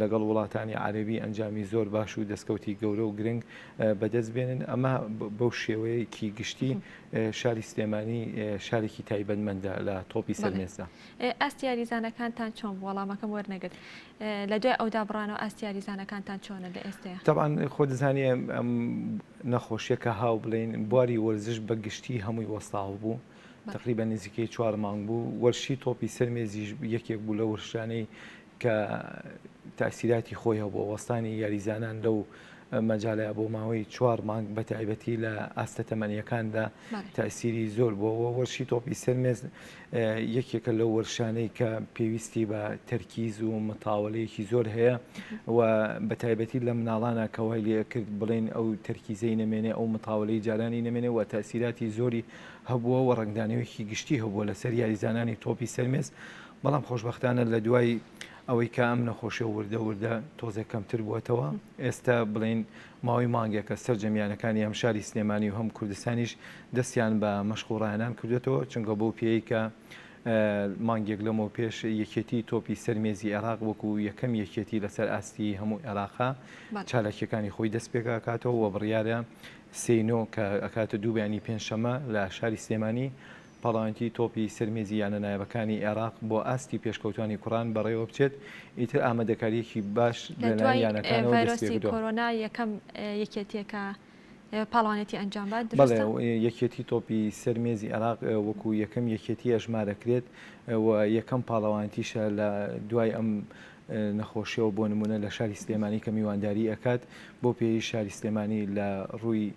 K: لەگەڵ وڵاتانی عەرەبی ئەنجامی زۆر باش و دەستکەوتی گەورە و گرنگ بەدەست بێنن ئەمە بەو شێوەیەکی گشتی شاری سلێمانی شارێکی تایبەتمەندە لە تۆپی سەرمێزدا.
A: ئاستی یاریزانەکانتان چۆن بوو؟ وەڵامەکەم وەرنەگرت. لە دوای ئەو دابڕانەوە ئاستی یاریزانەکانتان چۆنە لە ئێستەیە؟
K: تەبعەن خۆ دەزانی ئەم نەخۆشیەکە هاو بڵێین بواری وەرزش بە گشتی هەمووی وەستاو بوو تقریبا نزیکەی چوار مانگ بوو وەرشی تۆپی سەر مێزیش یەکێک بوو لە وەرشانەی کە تاسیراتی خۆی هەبوو وەستانی یاریزانان لەو مەجالەیە بۆ ماوەی چوار مانگ بە تایبەتی لە ئاستە تەمەنیەکاندا تاسیری زۆر بووەوە وەرشی تۆپی سەر مێز یەکێکە لەو وەرشانەی کە پێویستی بە تەرکیز و متاوەلەیەکی زۆر هەیە و بە تایبەتی لە مناڵانە کە وای لێ کرد بڵێن ئەو تەرکیزەی نەمێنێ ئەو متاوەلەی جارانی نەمێنێ و تاسیراتی زۆری هەبووە و ڕەنگدانەوەیەکی گشتی هەبووە لەسەر یاریزانانی تۆپی سەرمێز بەڵام خۆشبەختانە لە دوای. ئەوەی کە ئەم نەخۆشیە وردە وردە تۆزێک کەمتر بووەتەوە ئێستا بڵێین ماوەی مانگێکە سەرجەم یانەکانی هەم شاری سلێمانی و هەم کوردستانیش دەستیان بە مەشق و ڕاهێنان کردوێتەوە چونکە بەو پێیەی کە مانگێک لەمەو پێش یەکێتی تۆپی سەر مێزی عێراق وەکو یەکەم یەکێتی لەسەر ئاستی هەموو عێراقا چالاکیەکانی خۆی دەست پێکاکاتەوە و بڕیارە سێ ی نۆ کە ئەکاتە دوو بەیانی پێنجشەممە لە شاری سلێمانی پاڵەوانێتی تۆپی سەر مێزی یانە نایابەکانی عێراق بۆ ئاستی پێشکەوتوانی کوڕان بەڕێوەبچێت، ئیتر ئامادەکارییەکی باش
A: لە
K: لەلایەن
A: دوای
K: یانەکانەوە
A: ڤایرۆسی
K: دەستپێکردووە.
A: کۆرۆنا یەکەم یەکێتییە کە پاڵەوانێتی ئەنجام بات،
K: بەڵێ،
A: دروستە؟
K: یەکێتی تۆپی سەر مێزی عێراق وەکو یەکەم یەکێتی ئەژمارەکرێت و یەکەم پاڵەوانێتیشە لە دوای ئەم نەخۆشیەوە بۆ نمونە لە شاری سلێمانی کە میوانداری ئەکات، بەو پێیەی شاری سلێمانی لە ڕووی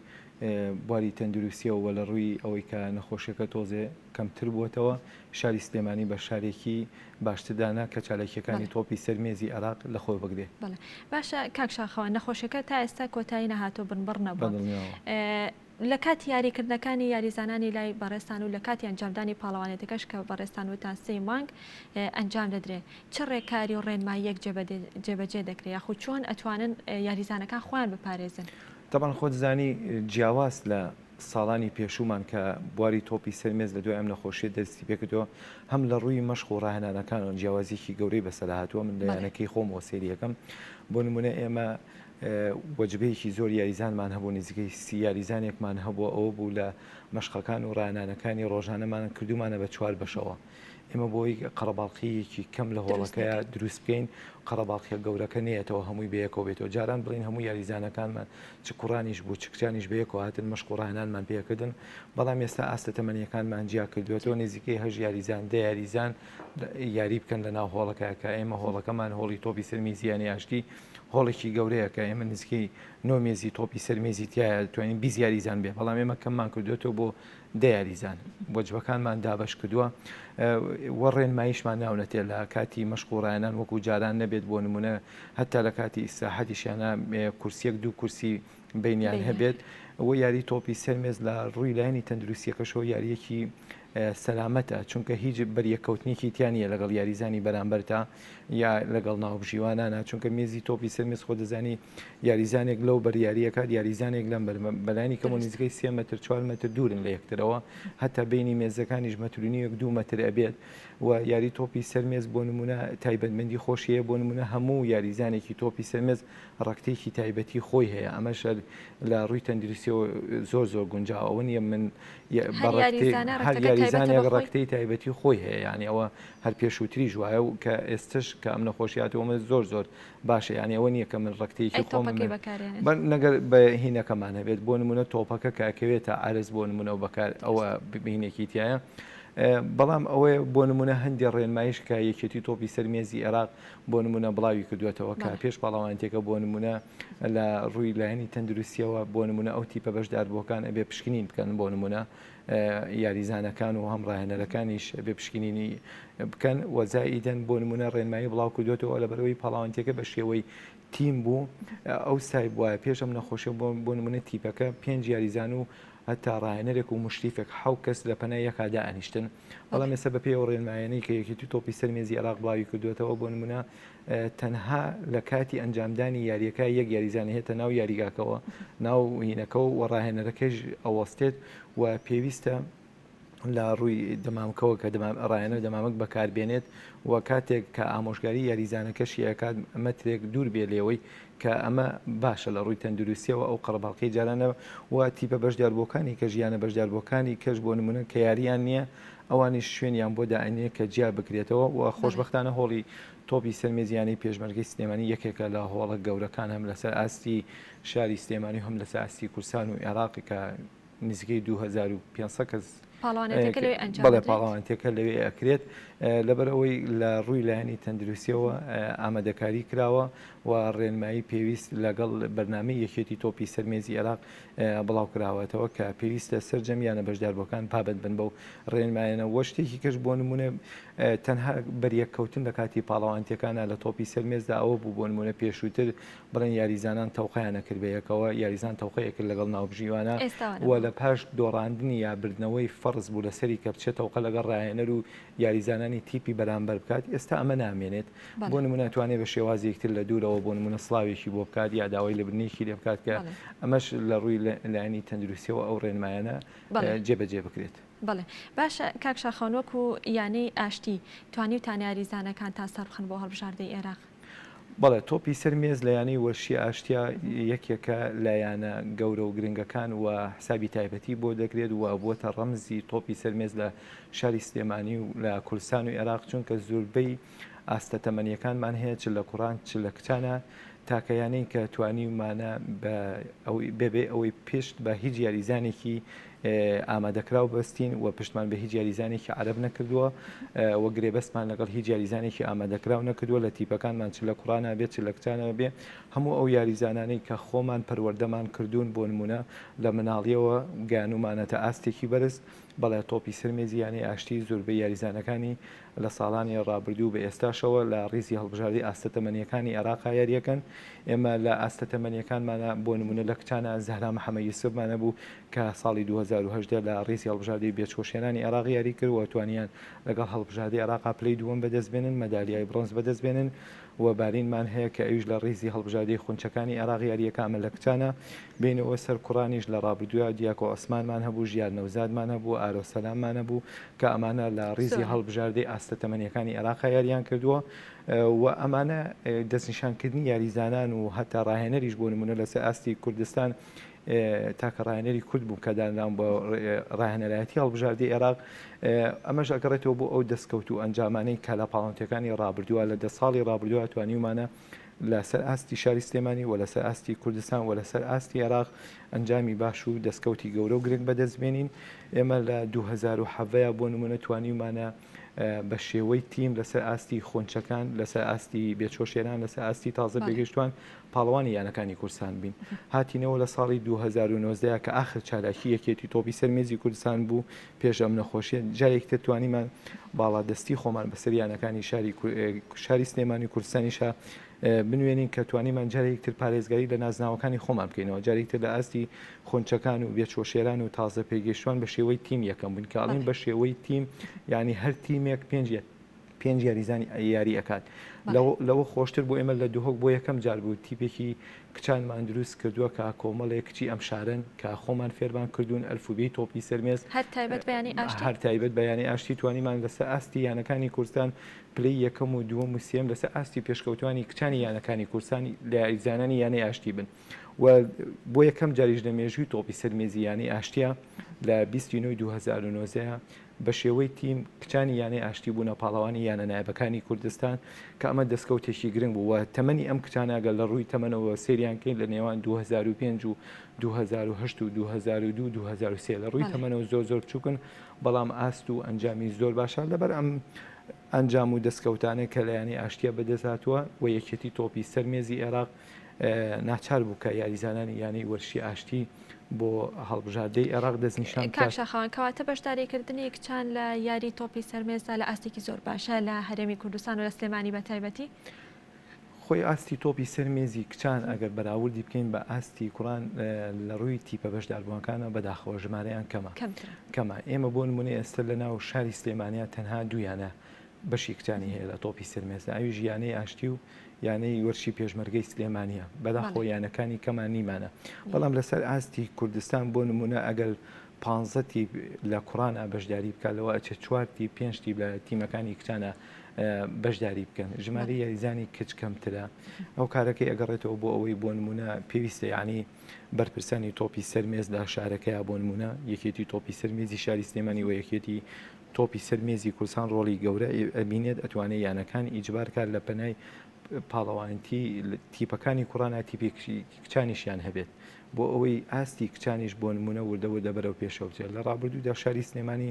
K: بواری تەندروستیەوە و لە ڕووی ئەوەی کە نەخۆشیەکە تۆزێ کەمتر بووەتەوە، شاری سلێمانی بە شارێکی باشتر دانا کە چالاکیەکانی تۆپی سەر مێزی عێراق لە خۆ بگرێ.
A: بەڵێ باشە کاک شاخەوان نەخۆشیەکە تا ئێستا کۆتایی نەهاتووە بنبڕ نەبووە.
K: بەدڵنیاوە.
A: لە کاتی یاریکردنەکانی یاریزانانی لای بەڕێزتان و لە کاتی ئەنجامدانی پاڵەوانێتەکەش کە بەڕێزتان وتان سێ مانگ ئەنجام دەدرێ چ ڕێکاری و ڕێنماییەک جێبەجێ دەکرێ یاخود چۆن ئەتوانن یاریزانەکان خۆیان بپارێزن؟
K: تەبعەن خۆت زانی جیاواز لە ساڵانی پێشوومان کە بواری تۆپی سەر مێز لە دوای ئەم نەخۆشیە دەستی پێکردووە هەم لە ڕووی مەشق و ڕاهێنانەکانەوە جیاوازیەکی گەورەی بەسەرا هاتووە من لە یانەکەی خۆمەوە سەیری ئەکەم بۆ نمونە ئێمە وەجبەیەکی زۆر یاریزانمان هەبوو نزیکەی سی یاریزانێکمان هەبووە ئەوە بوو لە مەشقەکان و ڕاهێنانەکانی ڕۆژانەمان کردومانە بە چوار بەشەوە ئێمە بۆی قەرەباڵخییەکی کەم لە هۆڵەکەیا دروست بکەین، قەرەباڵخییە گەورەکە نەیەتەوە هەمووی بەیەکەوە بێتەوە، جاران بڵێین هەموو یاریزانەکانمان چ کوڕانیش بوو چ کچانیش بەیەکەوە هاتن مەشق و ڕاهێنانمان پێکردن، بەڵام ئێستا ئاستە تەمەنییەکانمان جیا کردووەتەوە نزیکەی هەشت یاریزان دە یاریزان یاری بکەن لە ناو هۆڵەکە کە ئێمە هۆڵەکەمان هۆڵی تۆپی سەر مێزی یانەی ئاشتی هۆڵێکی گەورەیە کە ئێمە نزیکەی نۆ مێزی تۆپی سەر مێزی تیایە توانین 20 یاریزان بێ بەڵام ئێمە کەممان کردوێتەوە بۆ دە یاریزان وەجبەکانمان دابەش کردووە و ڕێنماییشمان ناونەتێ لە کاتی مەشق و ڕاهێنان وەکو جاران نەبێت بۆ نمونە هەتا لە کاتی ئیسراحەتیشیانە کورسیەک دوو کورسی بینیان هەبێت و یاری تۆپی سەرمێز لە ڕووی لایەنی تەندروستیەکەشەوە یاریەکی سەلامەتە چونکە هیچ بەریەککەوتنێکی تیا نییە لەگەڵ یاریزانی بەرامبەرتا یا لەگەڵ ناوبژیوانانە چونکە مێزی تۆپی سەرمێز خۆ دەزانی یاریزانێک لەو بەر یارییەکات یاریزانێک لەم بەر بەلایەنی کەمەوە نزیکەی سێ مەتر چوار مەتر دوورن لە یەکترەوە هەتا بینی مێزەکانیش مەتر و نیوێک دوو مەتر ئەبێت و یاری تۆپی سەر مێز بۆ نمونە تایبەتمەندی خۆشی هەیە بۆ نمونە هەموو یاریزانێکی تۆپی سەر مێز ڕەکتێکی تایبەتی خۆی هەیە ئەمەش لە ڕووی تەندروستیەوە زۆر زۆر گونجاوە ئەوە نییە من هەر یاریزانێک ڕەکتەی تایبەتی خۆی هەیە یعنی ئەوە هەر پێشووتریش وایە و کە ئێستش کە ئەم نەخۆشیاتەوە من زۆر زۆر باشە یانی ئەوە نییە کە من ڕەکتەیەکی خۆم نەگەر بە هینەکەمان هەبێت بۆ نمونە تۆپەکە کە ئەکەوێتە عرز بۆ نمونە و بەکار ئەوە بینێکی تایە بەڵام ئەوەیە بۆ نمونە هەندێک ڕێنمایش کە یەکێتی تۆپی سەر مێزی عێراق بۆ نمونە بڵاوی کردوێتەوە کە پێش پاڵەوانتێکە بۆ نمونە لە ڕووی لایەنی تەندروستیەوە بۆ نمونە ئەو تیپە بەشداربووەکان ئەبێ پشکنین بکەن بۆ نمونە یاریزانەکان و هەم ڕاهێنەرەکانیش بێ پشکنینی بکەن و زائیدەن بۆ نمونە ڕێنمایی بڵاو کردوێتەوە لەبەرەوەی پاڵاوانتیەکە بە شێوەی تیم بوو ئەو سای بواە پێش ئەم نەخۆشیە بۆ نمونە تیپەکە پێنج یاریزان و هەتا ڕاهێنەرێک و مشریفێک حەو کەس لە پەنای یەکا دائەنیشتن بەڵام ئێستا بەپێی ئەو ڕێنمایانەی کە یەکێتی تۆپی سەر مێزی عێراق بڵاوی کردوێتەوە بۆ نمونە تەنها لە کاتی ئەنجامدانی یاریەکە یەک یاریزان هێتە ناو یاریگاکەوە ناو هینەکە و ڕاهێنەرەکەش ئەوەستێت و پێویستە لە ڕووی دەمامکەوە کە ڕایەنە دەمامک بەکاربێنێت و کاتێک کە ئامۆژگاری یاریزانەکەشی ئەکات مەترێک دوور بێ لێوەی کە ئەمە باشە لە ڕووی تەندروستیەوە ئەو قەرەباڵقی جارانە و تیپە بەشداربووەکانی کە ژیانە بەشداربووەکانی کەش بۆ نمونە کە یاریان نییە ئەوانیش شوێنیان بۆ دائەنێ کە جیا بکرێتەوە و خۆشبەختانە هۆڵی تۆپی سەر مێزی یانەی پێشمەرگەی سلێمانی یەکێکە لە هۆڵە گەورەکان هەم لەسەر ئاستی شاری سلێمانی و هەم لەسەر ئاستی کوردستان و عێراق کە نزیکەی 2500 کەس
A: پاڵەوانێتیەکە لەوێ ئەنجام
K: بەڵێ
A: دەدرێت؟
K: پاڵەوانێتیەکە لەوێ ئەکرێت لەبەر ئەوەی لە ڕووی لایەنی تەندروستیەوە ئامادەکاری کراوە و ڕێنمایی پێویست لەگەڵ بەرنامەی یەکێتی تۆپی سەر مێزی عێراق بڵاوکراوەتەوە کە پێویستە سەرجەم یانە بەشداربووەکان پابەند بن بەو ڕێنمایانە وە شتێکی کەش بۆ نمونە تەنها بەریەککەوتن لە کاتی پاڵەوانتیەکانە لە تۆپی سەر مێزدا ئەوە بوو بۆ نمونە پێشووتر بڵێن یاریزانان تەوقەیان ئەکرد بە یەکەوە یاریزان تەوقەی ئەکرد لەگەڵ ناوبژیوانە
A: ئێستا
K: و لە پاش دۆڕاندنی یا بردنەوەی فاوڵ. فەرز بوو لەسەری کە بچێت تەوقە لەگەڵ ڕاهێنەر و یاریزانانی تیپی بەرامبەر بکات ئێستا ئەمە نامێنێت بۆ نمونە توانێت بە شێوازێک تر لە دوورەوە بۆ نمونە سڵاوێکی بۆ بکات یا داوای لێبردنێکی لێ بکات کە ئەمەش لە ڕووی لایەنی تەندروستیەوە ئەو ڕێنمایانە جێبەجێ بکرێت.
A: بەڵێ باشە کاک شاخەوان وەکو یانەی ئاشتی توانیوتانە یاریزانەکانتان سەربخەن بۆ هەڵبژاردەی ئێراق؟
K: بەڵێ تۆپی سەر مێز لە یانەی وەرشی ئاشتیا یەکێکە لە یانە گەورە و گرنگەکان و حسابی تایبەتی بۆ دەکرێت و بووەتە ڕەمزی تۆپی سەر مێز لە شاری سلێمانی و لە کوردستان و ئێراق چونکە زۆربەی ئاستە تەمەنیەکانمان هەیە چ لە کوڕان چ لە کچانە تاکە یانەی کە توانیومانە بە بەبێ ئەوەی پشت بە هیچ یاریزانێکی ئامادەکراو بەستین و پشتمان بە هیچ یاریزانێکی عەرەب نەکردووە و گرێبەستمان لەگەڵ هیچ یاریزانێکی ئامادەکراو نەکردووە لە تیپەکانمان چ لە کوڕانە بێت چ لە کچانە بێ هەموو ئەو یاریزانانەی کە خۆمان پەروەردەمان کردوون بۆ نمونە لە مناڵیەوە گەیانومانەتە ئاستێکی بەرز بەڵێ تۆپی سەر مێزی یانەی ئاشتی زۆربەی یاریزانەکانی لە ساڵانی ڕابردوو بە ئێستاشەوە لە ڕیزی هەڵبژاردەی ئاستە تەمەنییەکانی عێراقا یارییەکەن. ئێمە لە ئاستە تەمەنییەکانمانا بۆ نموونە لە کچانا زەهرا محەمەد یوسفمان هەبوو کە ساڵی 2018 لە ڕیزی هەڵبژاردەی بێچکۆشێنانی عێراق یاری کرد و توانیان لەگەڵ هەڵبژاردەی عێراقا پلەی دووەم بەدەست بێنن، مەدالیای بڕۆنز بەدەست بێنن و بارینمان هەیە کە ئەویش لە ڕیزی هەڵبژاردەی خونچەکانی عێراق یارییەکە ئەمە لە کچانە. بێینەوە سەر کوڕانیش لە ڕابردوویا دیاکۆ عوسمانمان هەبوو، ژیار نەوزادمان هەبوو، ئارۆ سەلاممان هەبوو کە ئەمانە لە ڕیزی هەڵبژاردەی ئاستە تەمەنییەکانی عێراقا یارییان کردووە و ئەمانە دەستنیشانکردنی یاریزانان و هەتا ڕاهێنەریش بۆ نموونە لەسەر ئاستی کوردستان تاکە ڕاهێنەری کورد بوو کە دانرام بۆ ڕاهێنەرایەتی هەڵبژاردەی عێراق ئەمەش ئەگەڕێتەوە بۆ ئەو دەستکەوت و ئەنجامانەی کە لە پاڵەوانێتیەکانی ڕابردووە لە دە ساڵی ڕابردووە توانیومانە لەسەر ئاستی شاری سلێمانی و لەسەر ئاستی کوردستان و لەسەر ئاستی عێراق ئەنجامی باش و دەستکەوتی گەورە و گرنگ بەدەست بێنین ئێمە لە 2017 بۆ نمونە توانیومانە بە شێوەی تیم لەسەر ئاستی خونچەکان لەسەر ئاستی بێچۆشێران لەسەر ئاستی تازە پێگەیشتوان پاڵەوانی یانەکانی کوردستان بین هاتینەوە لە ساڵی 2019 کە ئاخر چالاکی یەکێتی تۆپی سەر مێزی کوردستان بوو پێش ئەم نەخۆشیە جارێکتر توانیمان باڵادەستی خۆمان بەسەر یانەکانی شاری شاری سلێمانی کوردستانیشا بنوێنین کە توانیمان جارێکتر پارێزگاری لە نازناوەکانی خۆمان بکەینەوە جارێکتر لە ئاستی خونچەکان و بێچۆشێران و تازە پێگەیشتوان بە شێوەی تیم یەکەم بووین کە ئەڵێین بە شێوەی تیم یانی هەر تیمێک پێنج پێنج یاریزانی یاری ئەکات لەوە خۆشتر بۆ ئێمە لە دهۆک بۆ یەکەم جار بوو تیپێکی کچانمان دروست کردووە کە کۆمەڵێک کچی ئەم شارن کە خۆمان فێرمان کردوون ئەلفوبێی تۆپی سەرمێز
A: هەر تایبەت بە یانەی ئاشتی
K: هەر تایبەت بە یانەی ئاشتی توانیمان لەسەر ئاستی یانەکانی کوردستان پلەی یەکەم و دووەم و سێم لەسەر ئاستی پێشکەوتوانی کچانی یانەکانی کوردستان لە یاریزانانی یانەی ئاشتی بن و بۆ یەکەم جاریش لە مێژووی تۆپی سەر مێزی یانەی ئاشتیە لە 29 2019 بە شێوەی تیم کچانی یانەی ئاشتی بوونە پاڵەوانی یانە نایابەکانی کوردستان کە ئەمە دەستکەوتێکی گرنگ بوو و تەمەنی ئەم کچانە ئەگەر لە ڕووی تەمەنەوە سەیریان کەین لە نێوان 2005 و 2008 و 2002 و 2003 لە ڕووی تەمەنەوە زۆر زۆر بچووکن بەڵام ئاست و ئەنجامی زۆر باشە لەبەر ئەم ئەنجام و دەستکەوتانە کە لە یانەی ئاشتیە بەدەست هاتووە و یەکێتی تۆپی سەر مێزی عێراق ناچار بوو کە یاریزانانی یانەی وەرشی ئاشتی بۆ هەڵبژاردەی عێراق دەستنیشان
A: کاک
K: بکات.
A: شاخەوان، کەواتە بەشداریکردنی کچان لە یاری تۆپی سەر مێزدا لە ئاستێکی زۆر باشە لە هەرێمی کوردستان و لە سلێمانی بە تایبەتی؟
K: خۆی ئاستی تۆپی سەر مێزی کچان ئەگەر بەراوردی بکەین بە ئاستی کوڕان لە ڕووی تیپە بەشداربووەکانەوە بەداخەوە ژمارەیان کەمە
A: کەمترە.
K: کەمە. ئێمە بۆ نموونە ئێستا لە ناو شاری سلێمانیا تەنها دوو یانە بەشی کچانی هەیە لە تۆپی سەر مێزدا ئەویش یانەی ئاشتی و یانەی وەرشی پێشمەرگەی سلێمانیە بەداخەوە یانەکانی کەمان نیمانە بەڵام لەسەر ئاستی کوردستان بۆ نمونە ئەگەر پ تیپ لە کوڕانە بەشداری بکات لەوە ئەچێت چوار تیپ پێنج تیپ لە تیمەکانی کچانە بەشداری بکەن ژمارە یاریزانی کچ کەمترە ئەو کارەکەی ئەگەڕێتەوە بۆ ئەوەی بۆ نمونە پێویستە یعنی بەرپرسانی تۆپی سەر مێز لە شارەکەیا بۆ نمونە یەکێتی تۆپی سەر مێزی شاری سلێمانی و یەکێتی تۆپی سەر مێزی کوردستان ڕۆڵی گەورە ئەبینێت ئەتوانێت یانەکان ئیجبار کات لە پەنای پاڵەوانێتی تیپەکانی کوڕانە تیپی کچانیشیان هەبێت بۆ ئەوەی ئاستی کچانیش بۆ نمونە وردە وردە بەرەو پێشەوە بچێت لە ڕابردوودا شاری سلێمانی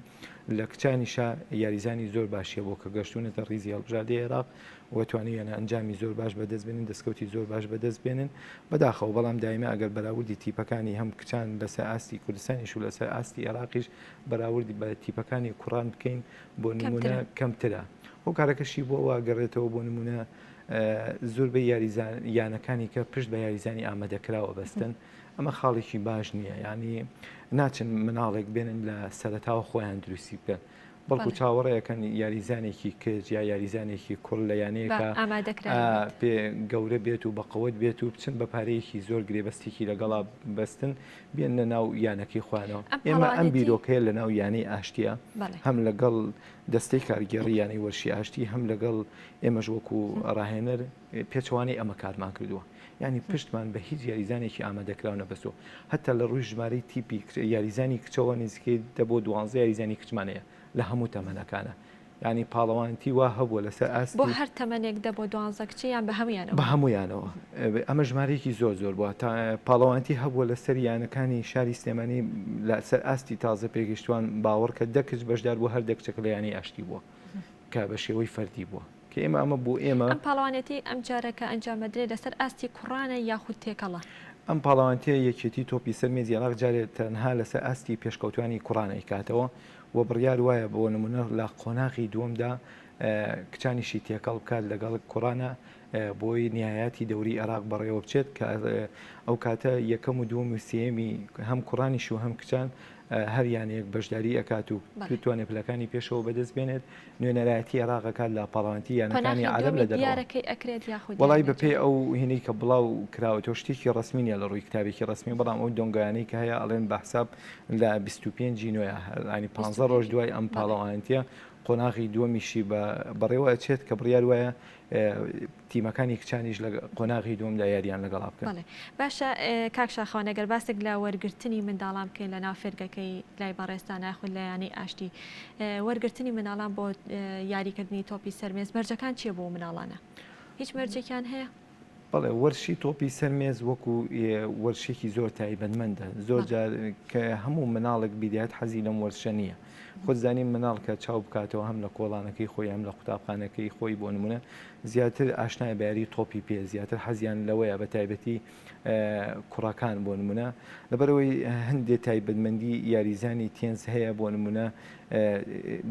K: لە کچانیشا یاریزانی زۆر باشیە بۆ کە گەشتونەتە ڕیزی هەڵبژاردەی عێراق و توانیویانە ئەنجامی زۆر باش بەدەست بێنن دەستکەوتی زۆر باش بەدەست بێنن بەداخەوە بەڵام دایمە ئەگەر بەراوردی تیپەکانی هەم کچان لەسەر ئاستی کوردستانیش و لەسەر ئاستی عێراقیش بەراوردی بە تیپەکانی کوڕان بکەین بۆ نمونە کەمترە هۆکارەکەشی بۆ ئەوە گەڕێتەوە بۆ نمونە زۆربەی یاریزان یانەکانی کە پشت بە یاریزانی ئامادەکراوە بەستن. ئەمە خاڵێکی باش نییە یانی ناچن مناڵێک بێنن لە سەرەتاوە خۆیان دروستی بکەن بەڵکو چاوەڕێەکەن یاریزانێکی کچ یا یاریزانێکی کوڕ لە یانەیەکە پێ گەورە بێت و بەقوت بێت و بچن بە پارەیەکی زۆر گرێبەستێکی لەگەڵا بەستن بێنە ناو یانەکەی خۆیانەوە ئێمە ئەم بیرۆکەیە لە ناو یانەی ئاشتیە هەم لەگەڵ دەستەی کارگێڕی یانەی وەرشی ئاشتی هەم لەگەڵ ئێمەش وەکو ڕاهێنەر پێچەوانەی ئەمە کارمان کردووە یانی پشتمان بە هیچ یاریزانێکی ئامادەکراو نەبەستووە هەتا لە ڕووی ژمارەی تیپی یاریزانی کچەوە نزیکەی دە بۆ دوانزە یاریزانی کچمان هەیە لە هەموو تەمەنەکانە یانی پاڵەوانتی وا هەبووە لەسەر ئاستی
A: بۆ هەر تەمەنێک دە بۆ دوانزە کچە یان بە هەموویانەوە؟
K: بە هەموویانەوە ئەمە ژمارەیەکی زۆر زۆر بووە تا پاڵەوانتی هەبووە لەسەر یانەکانی شاری سلێمانی لەسەر ئاستی تازە پێگەیشتوان باوەڕکە دە کچ بەشدار بوو هەر دە کچەکە لە یانەی ئاشتی بووە کە بە شێوەی فەردی بووە کە ئێمە ئەمە بۆ ئێمە.
A: ئەم پاڵەوانێتیەی ئەمجارە کە ئەنجامەدرێت لەسەر ئاستی کوڕانە یاخود تێکەڵە؟
K: ئەم پاڵەوانتیە یەکێتی تۆپی سەر مێزی عێراق جارێ تەنها لەسەر ئاستی پێشکەوتوانی کوڕان ئەیکاتەوە و بڕیار وایە بۆ نمونە لە قۆناغی دووەمدا کچانیشی تێکەڵ بکات لەگەڵ کوڕانە بۆی نیایاتی دەوری عێراق بەڕێوە بچێت کە ئەو کاتە یەکەم و دووەم و سێیەمی هەم کوڕانیش و هەم کچان هەر یانەیەک بەشداری ئەکات و بتوانێت پلەکانی پێشەوە بەدەست بێنێت نوێنەرایەتی عێراق ئەکات لە پاڵەوانێتی یانەکانی عەرەب لە دەرەوە. وەڵای بەپێی ئەو هینەی کە بڵاو کراوەتەوە شتێکی ڕەسمی نییە لە ڕووی کتابێکی ڕەسمی بەڵام ئەو دۆنگایانەی کە هەیە ئەڵێن بە حساب لە 25 ی نۆیە ینی 15 ڕۆژ دوای ئەم پاڵەوانێتیە قۆناغی دووەمیشی بە بەڕێوە ئەچێت کە بڕیار وایە تیمەکانی کچانیش لە قۆناغی دووەمدا یاریان لەگەڵا بکەن.
A: بەڵێ باشە کاک شاخەوان ئەگەر باسێک لە وەرگرتنی منداڵان بکەین لە ناو فێرگەکەی لای بەڕێزتان یاخود لە یانەی ئاشتی وەرگرتنی منداڵان بۆ یاریکردنی تۆپی سەر مێز مەرجەکان چییە بۆ مناڵانە هیچ مەرجێکیان هەیە؟
K: بەڵێ وەرشی تۆپی سەر مێز وەکو وەرشێکی زۆر تایبەتمەندە زۆر جار کە هەموو مناڵێک بیدات حەزی لەم وەرشە نییە خۆت زانی مناڵ کە چاو بکاتەوە هەم لە کۆڵانەکەی خۆی هەم لە قوتابخانەکەی خۆی بۆ نمونە زیاتر ئاشنای بە یاری تۆپی پێ زیاتر حەزیان لەوەیە بە تایبەتی کوڕەکان بۆ نمونە لەبەرەوەی هەندێک تایبەتمەندی یاریزانی تێنس هەیە بۆ نمونە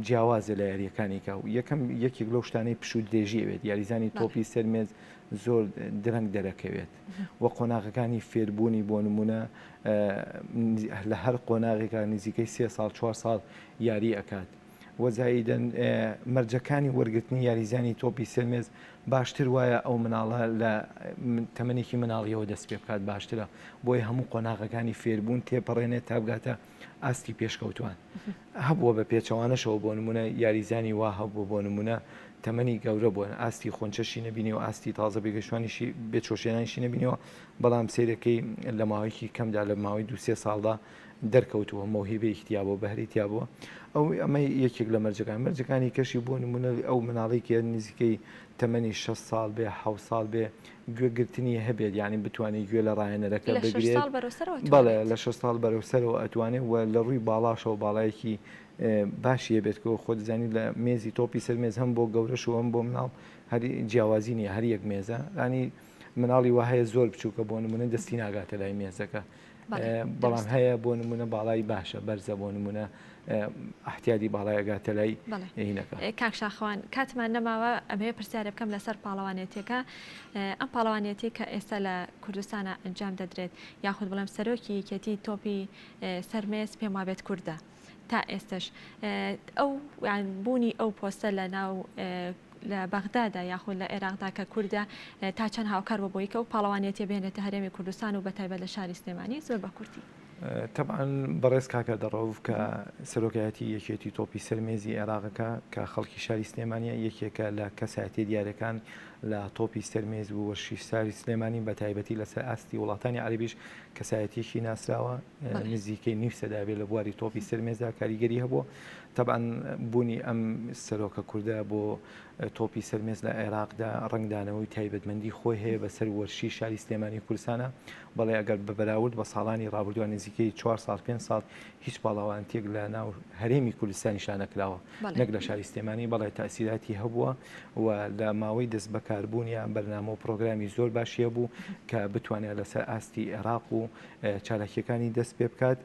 K: جیاوازە لە یاریەکانی کە و یەکەم یەکێک لەو شتانەی پشوو درێژی ئەوێت یاریزانی تۆپی سەرمێز زۆر درەنگ دەرەکەوێت و قۆناغەکانی فێربوونی بۆ نمونە لە هەر قۆناغێکا نزیکەی سێ ساڵ چوار ساڵ یاری ئەکات و زایدەن مەرجەکانی وەرگرتنی یاریزانی تۆپی سەرمێز باشتر وایە ئەو مناڵە لە تەمەنێکی مناڵیەوە دەست پێ بکات باشترە بۆیە هەموو قۆناغەکانی فێربوون تێپەڕێنێت تا بگاتە ئاستی پێشکەوتوان هەبووە بە پێچەوانەشەوە بۆ نمونە یاریزانی وا هەبوو بۆ نمونە تەمەنی گەورە بوون ئاستی خۆنچەشی نەبینیوە ئاستی تازە پێگەشتوانیشی بێچۆشێنانیشی نەبینیوە بەڵام سەیرەکەی لە ماوەیەکی کەمدا لە ماوەی دو سێ ساڵدا دەرکەوتووە مەوهیبەیەکی تیا بووە بەهرەی تیا بووە ئەو ئەمە یەکێک لە مەرجەکان مەرجەکانی کەشی بۆ نمونە ئەو مناڵی کە نزیکەی تەمەنی 6 ساڵ بێ حە ساڵ بێ گوێگرتنی هەبێت یعنی بتوانێت گوێ لە ڕایەنەرەکە بگرێت بەڵێ لە 6 ساڵ بەرەو سەرەوە ئەتوانێت و لە ڕووی باڵاشەوە باڵایەکی باشی هەبێت کە خۆت زانی لە مێزی تۆپی سەر مێز هەم بۆ گەورەش و هەم بۆ مناڵ هەر جیاوازی نییە هەر یەک مێزە ینی مناڵی وا هەیە زۆر بچووکە بۆ نمونە دەستی ناگاتە لای مێزەکە بەڵام هەیە بۆ نمونە باڵای باشە بەرزە بۆ نمونە احتیادی باڵای ئەگاتە لای هینەکە.
A: کاک شاخەوان کاتمان نەماوە ئەمەوێ پرسیارێ بکەم لەسەر پاڵەوانێتیەکە ئەم پاڵەوانێتی کە ئێستا لە کوردستانە ئەنجام دەدرێت یاخود بڵێم سەرۆکی یەکێتی تۆپی سەر مێز پێم وابێت کوردە تا ئێستش ئەو بوونی ئەو پۆستە لە ناو لە بەغدادا یاخود لە عێراقدا کە کوردە تا چەند هاوکار بۆ بۆی کە ئەو پاڵەوانێتیە بێنێتە هەرێمی کوردستان و بەتایبەت لە شاری سلێمانی زۆر بە کورتی.
K: تەبعەن بەڕێز کاکە دەڕەوف کە سەرۆکایەتی یەکێتی تۆپی سەر مێزی عێراقەکە کە خەڵکی شاری سلێمانیە یەکێکە لە کەسایەتیە دیارەکان لە تۆپی سەر مێز و وەرشی شاری سلێمانی بە تایبەتی لەسەر ئاستی وڵاتانی عەرەبیش کەسایەتیەکی ناسراوە نزیکەی نیو سەدە بێ لە بواری تۆپی سەر مێزدا کاریگەری هەبووە تەبعەن بوونی ئەم سەرۆکە کوردە بۆ تۆپی سەر مێز لە عێراقدا ڕەنگدانەوەی تایبەتمەندی خۆی هەیە بەسەر وەرشی شاری سلێمانی کوردستانە بەڵێ ئەگەر بە بەراورد بە ساڵانی ڕابردووە نزیکەی چوار ساڵ پێنج ساڵ هیچ پاڵەوانتێک لە ناو هەرێمی کوردستانیشا نەکراوە نەک لە شاری سلێمانی بەڵێ تاسیراتی هەبووە و لە ماوەی دەست بەکار. دەستبەکاربوونیان بەرنامە و پرۆگرامی زۆر باشی هەبوو کە بتوانێت لەسەر ئاستی عێراق و چالاکیەکانی دەست پێ بکات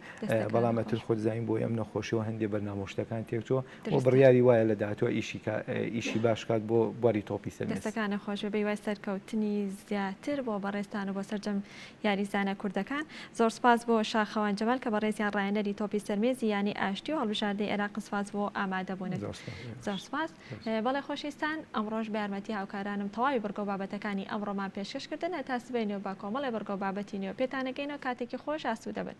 K: بەڵام ئەتر خۆت زانین بۆی ئەم نەخۆشیەوە هەندێ بەرنامە و شتەکان تێکچووە و بڕیاری وایە لە داهاتووە ئیشی ئیشی باش کات بۆ بواری تۆپی سەر مێز.
A: دەستەکانت خۆش بێ بەهیوای سەرکەوتنی زیاتر بۆ بەڕێزتان و بۆ سەرجەم یاریزانە کوردەکان. زۆر سوپاس بۆ شاخەوان جەمال کە بەڕێزیان ڕاهێنەری تۆپی سەرمێزی یانەی ئاشتی و هەڵبژاردەی عێراقن سوپاس بۆ ئامادەبوونت. زۆر سوپاس. بەڵێ خۆشەویستان ئەمڕۆش بە یارمەتی هاوکارانم تەواوی بڕگە و بابەتەکانی ئەمڕۆمان پێشکەش کردن هەتا سبەینێ و بە کۆمەڵێ بڕگە و بابەتی نوێ پێتان ئەگەینەوە کاتێکی خۆش ئاسوودە بن.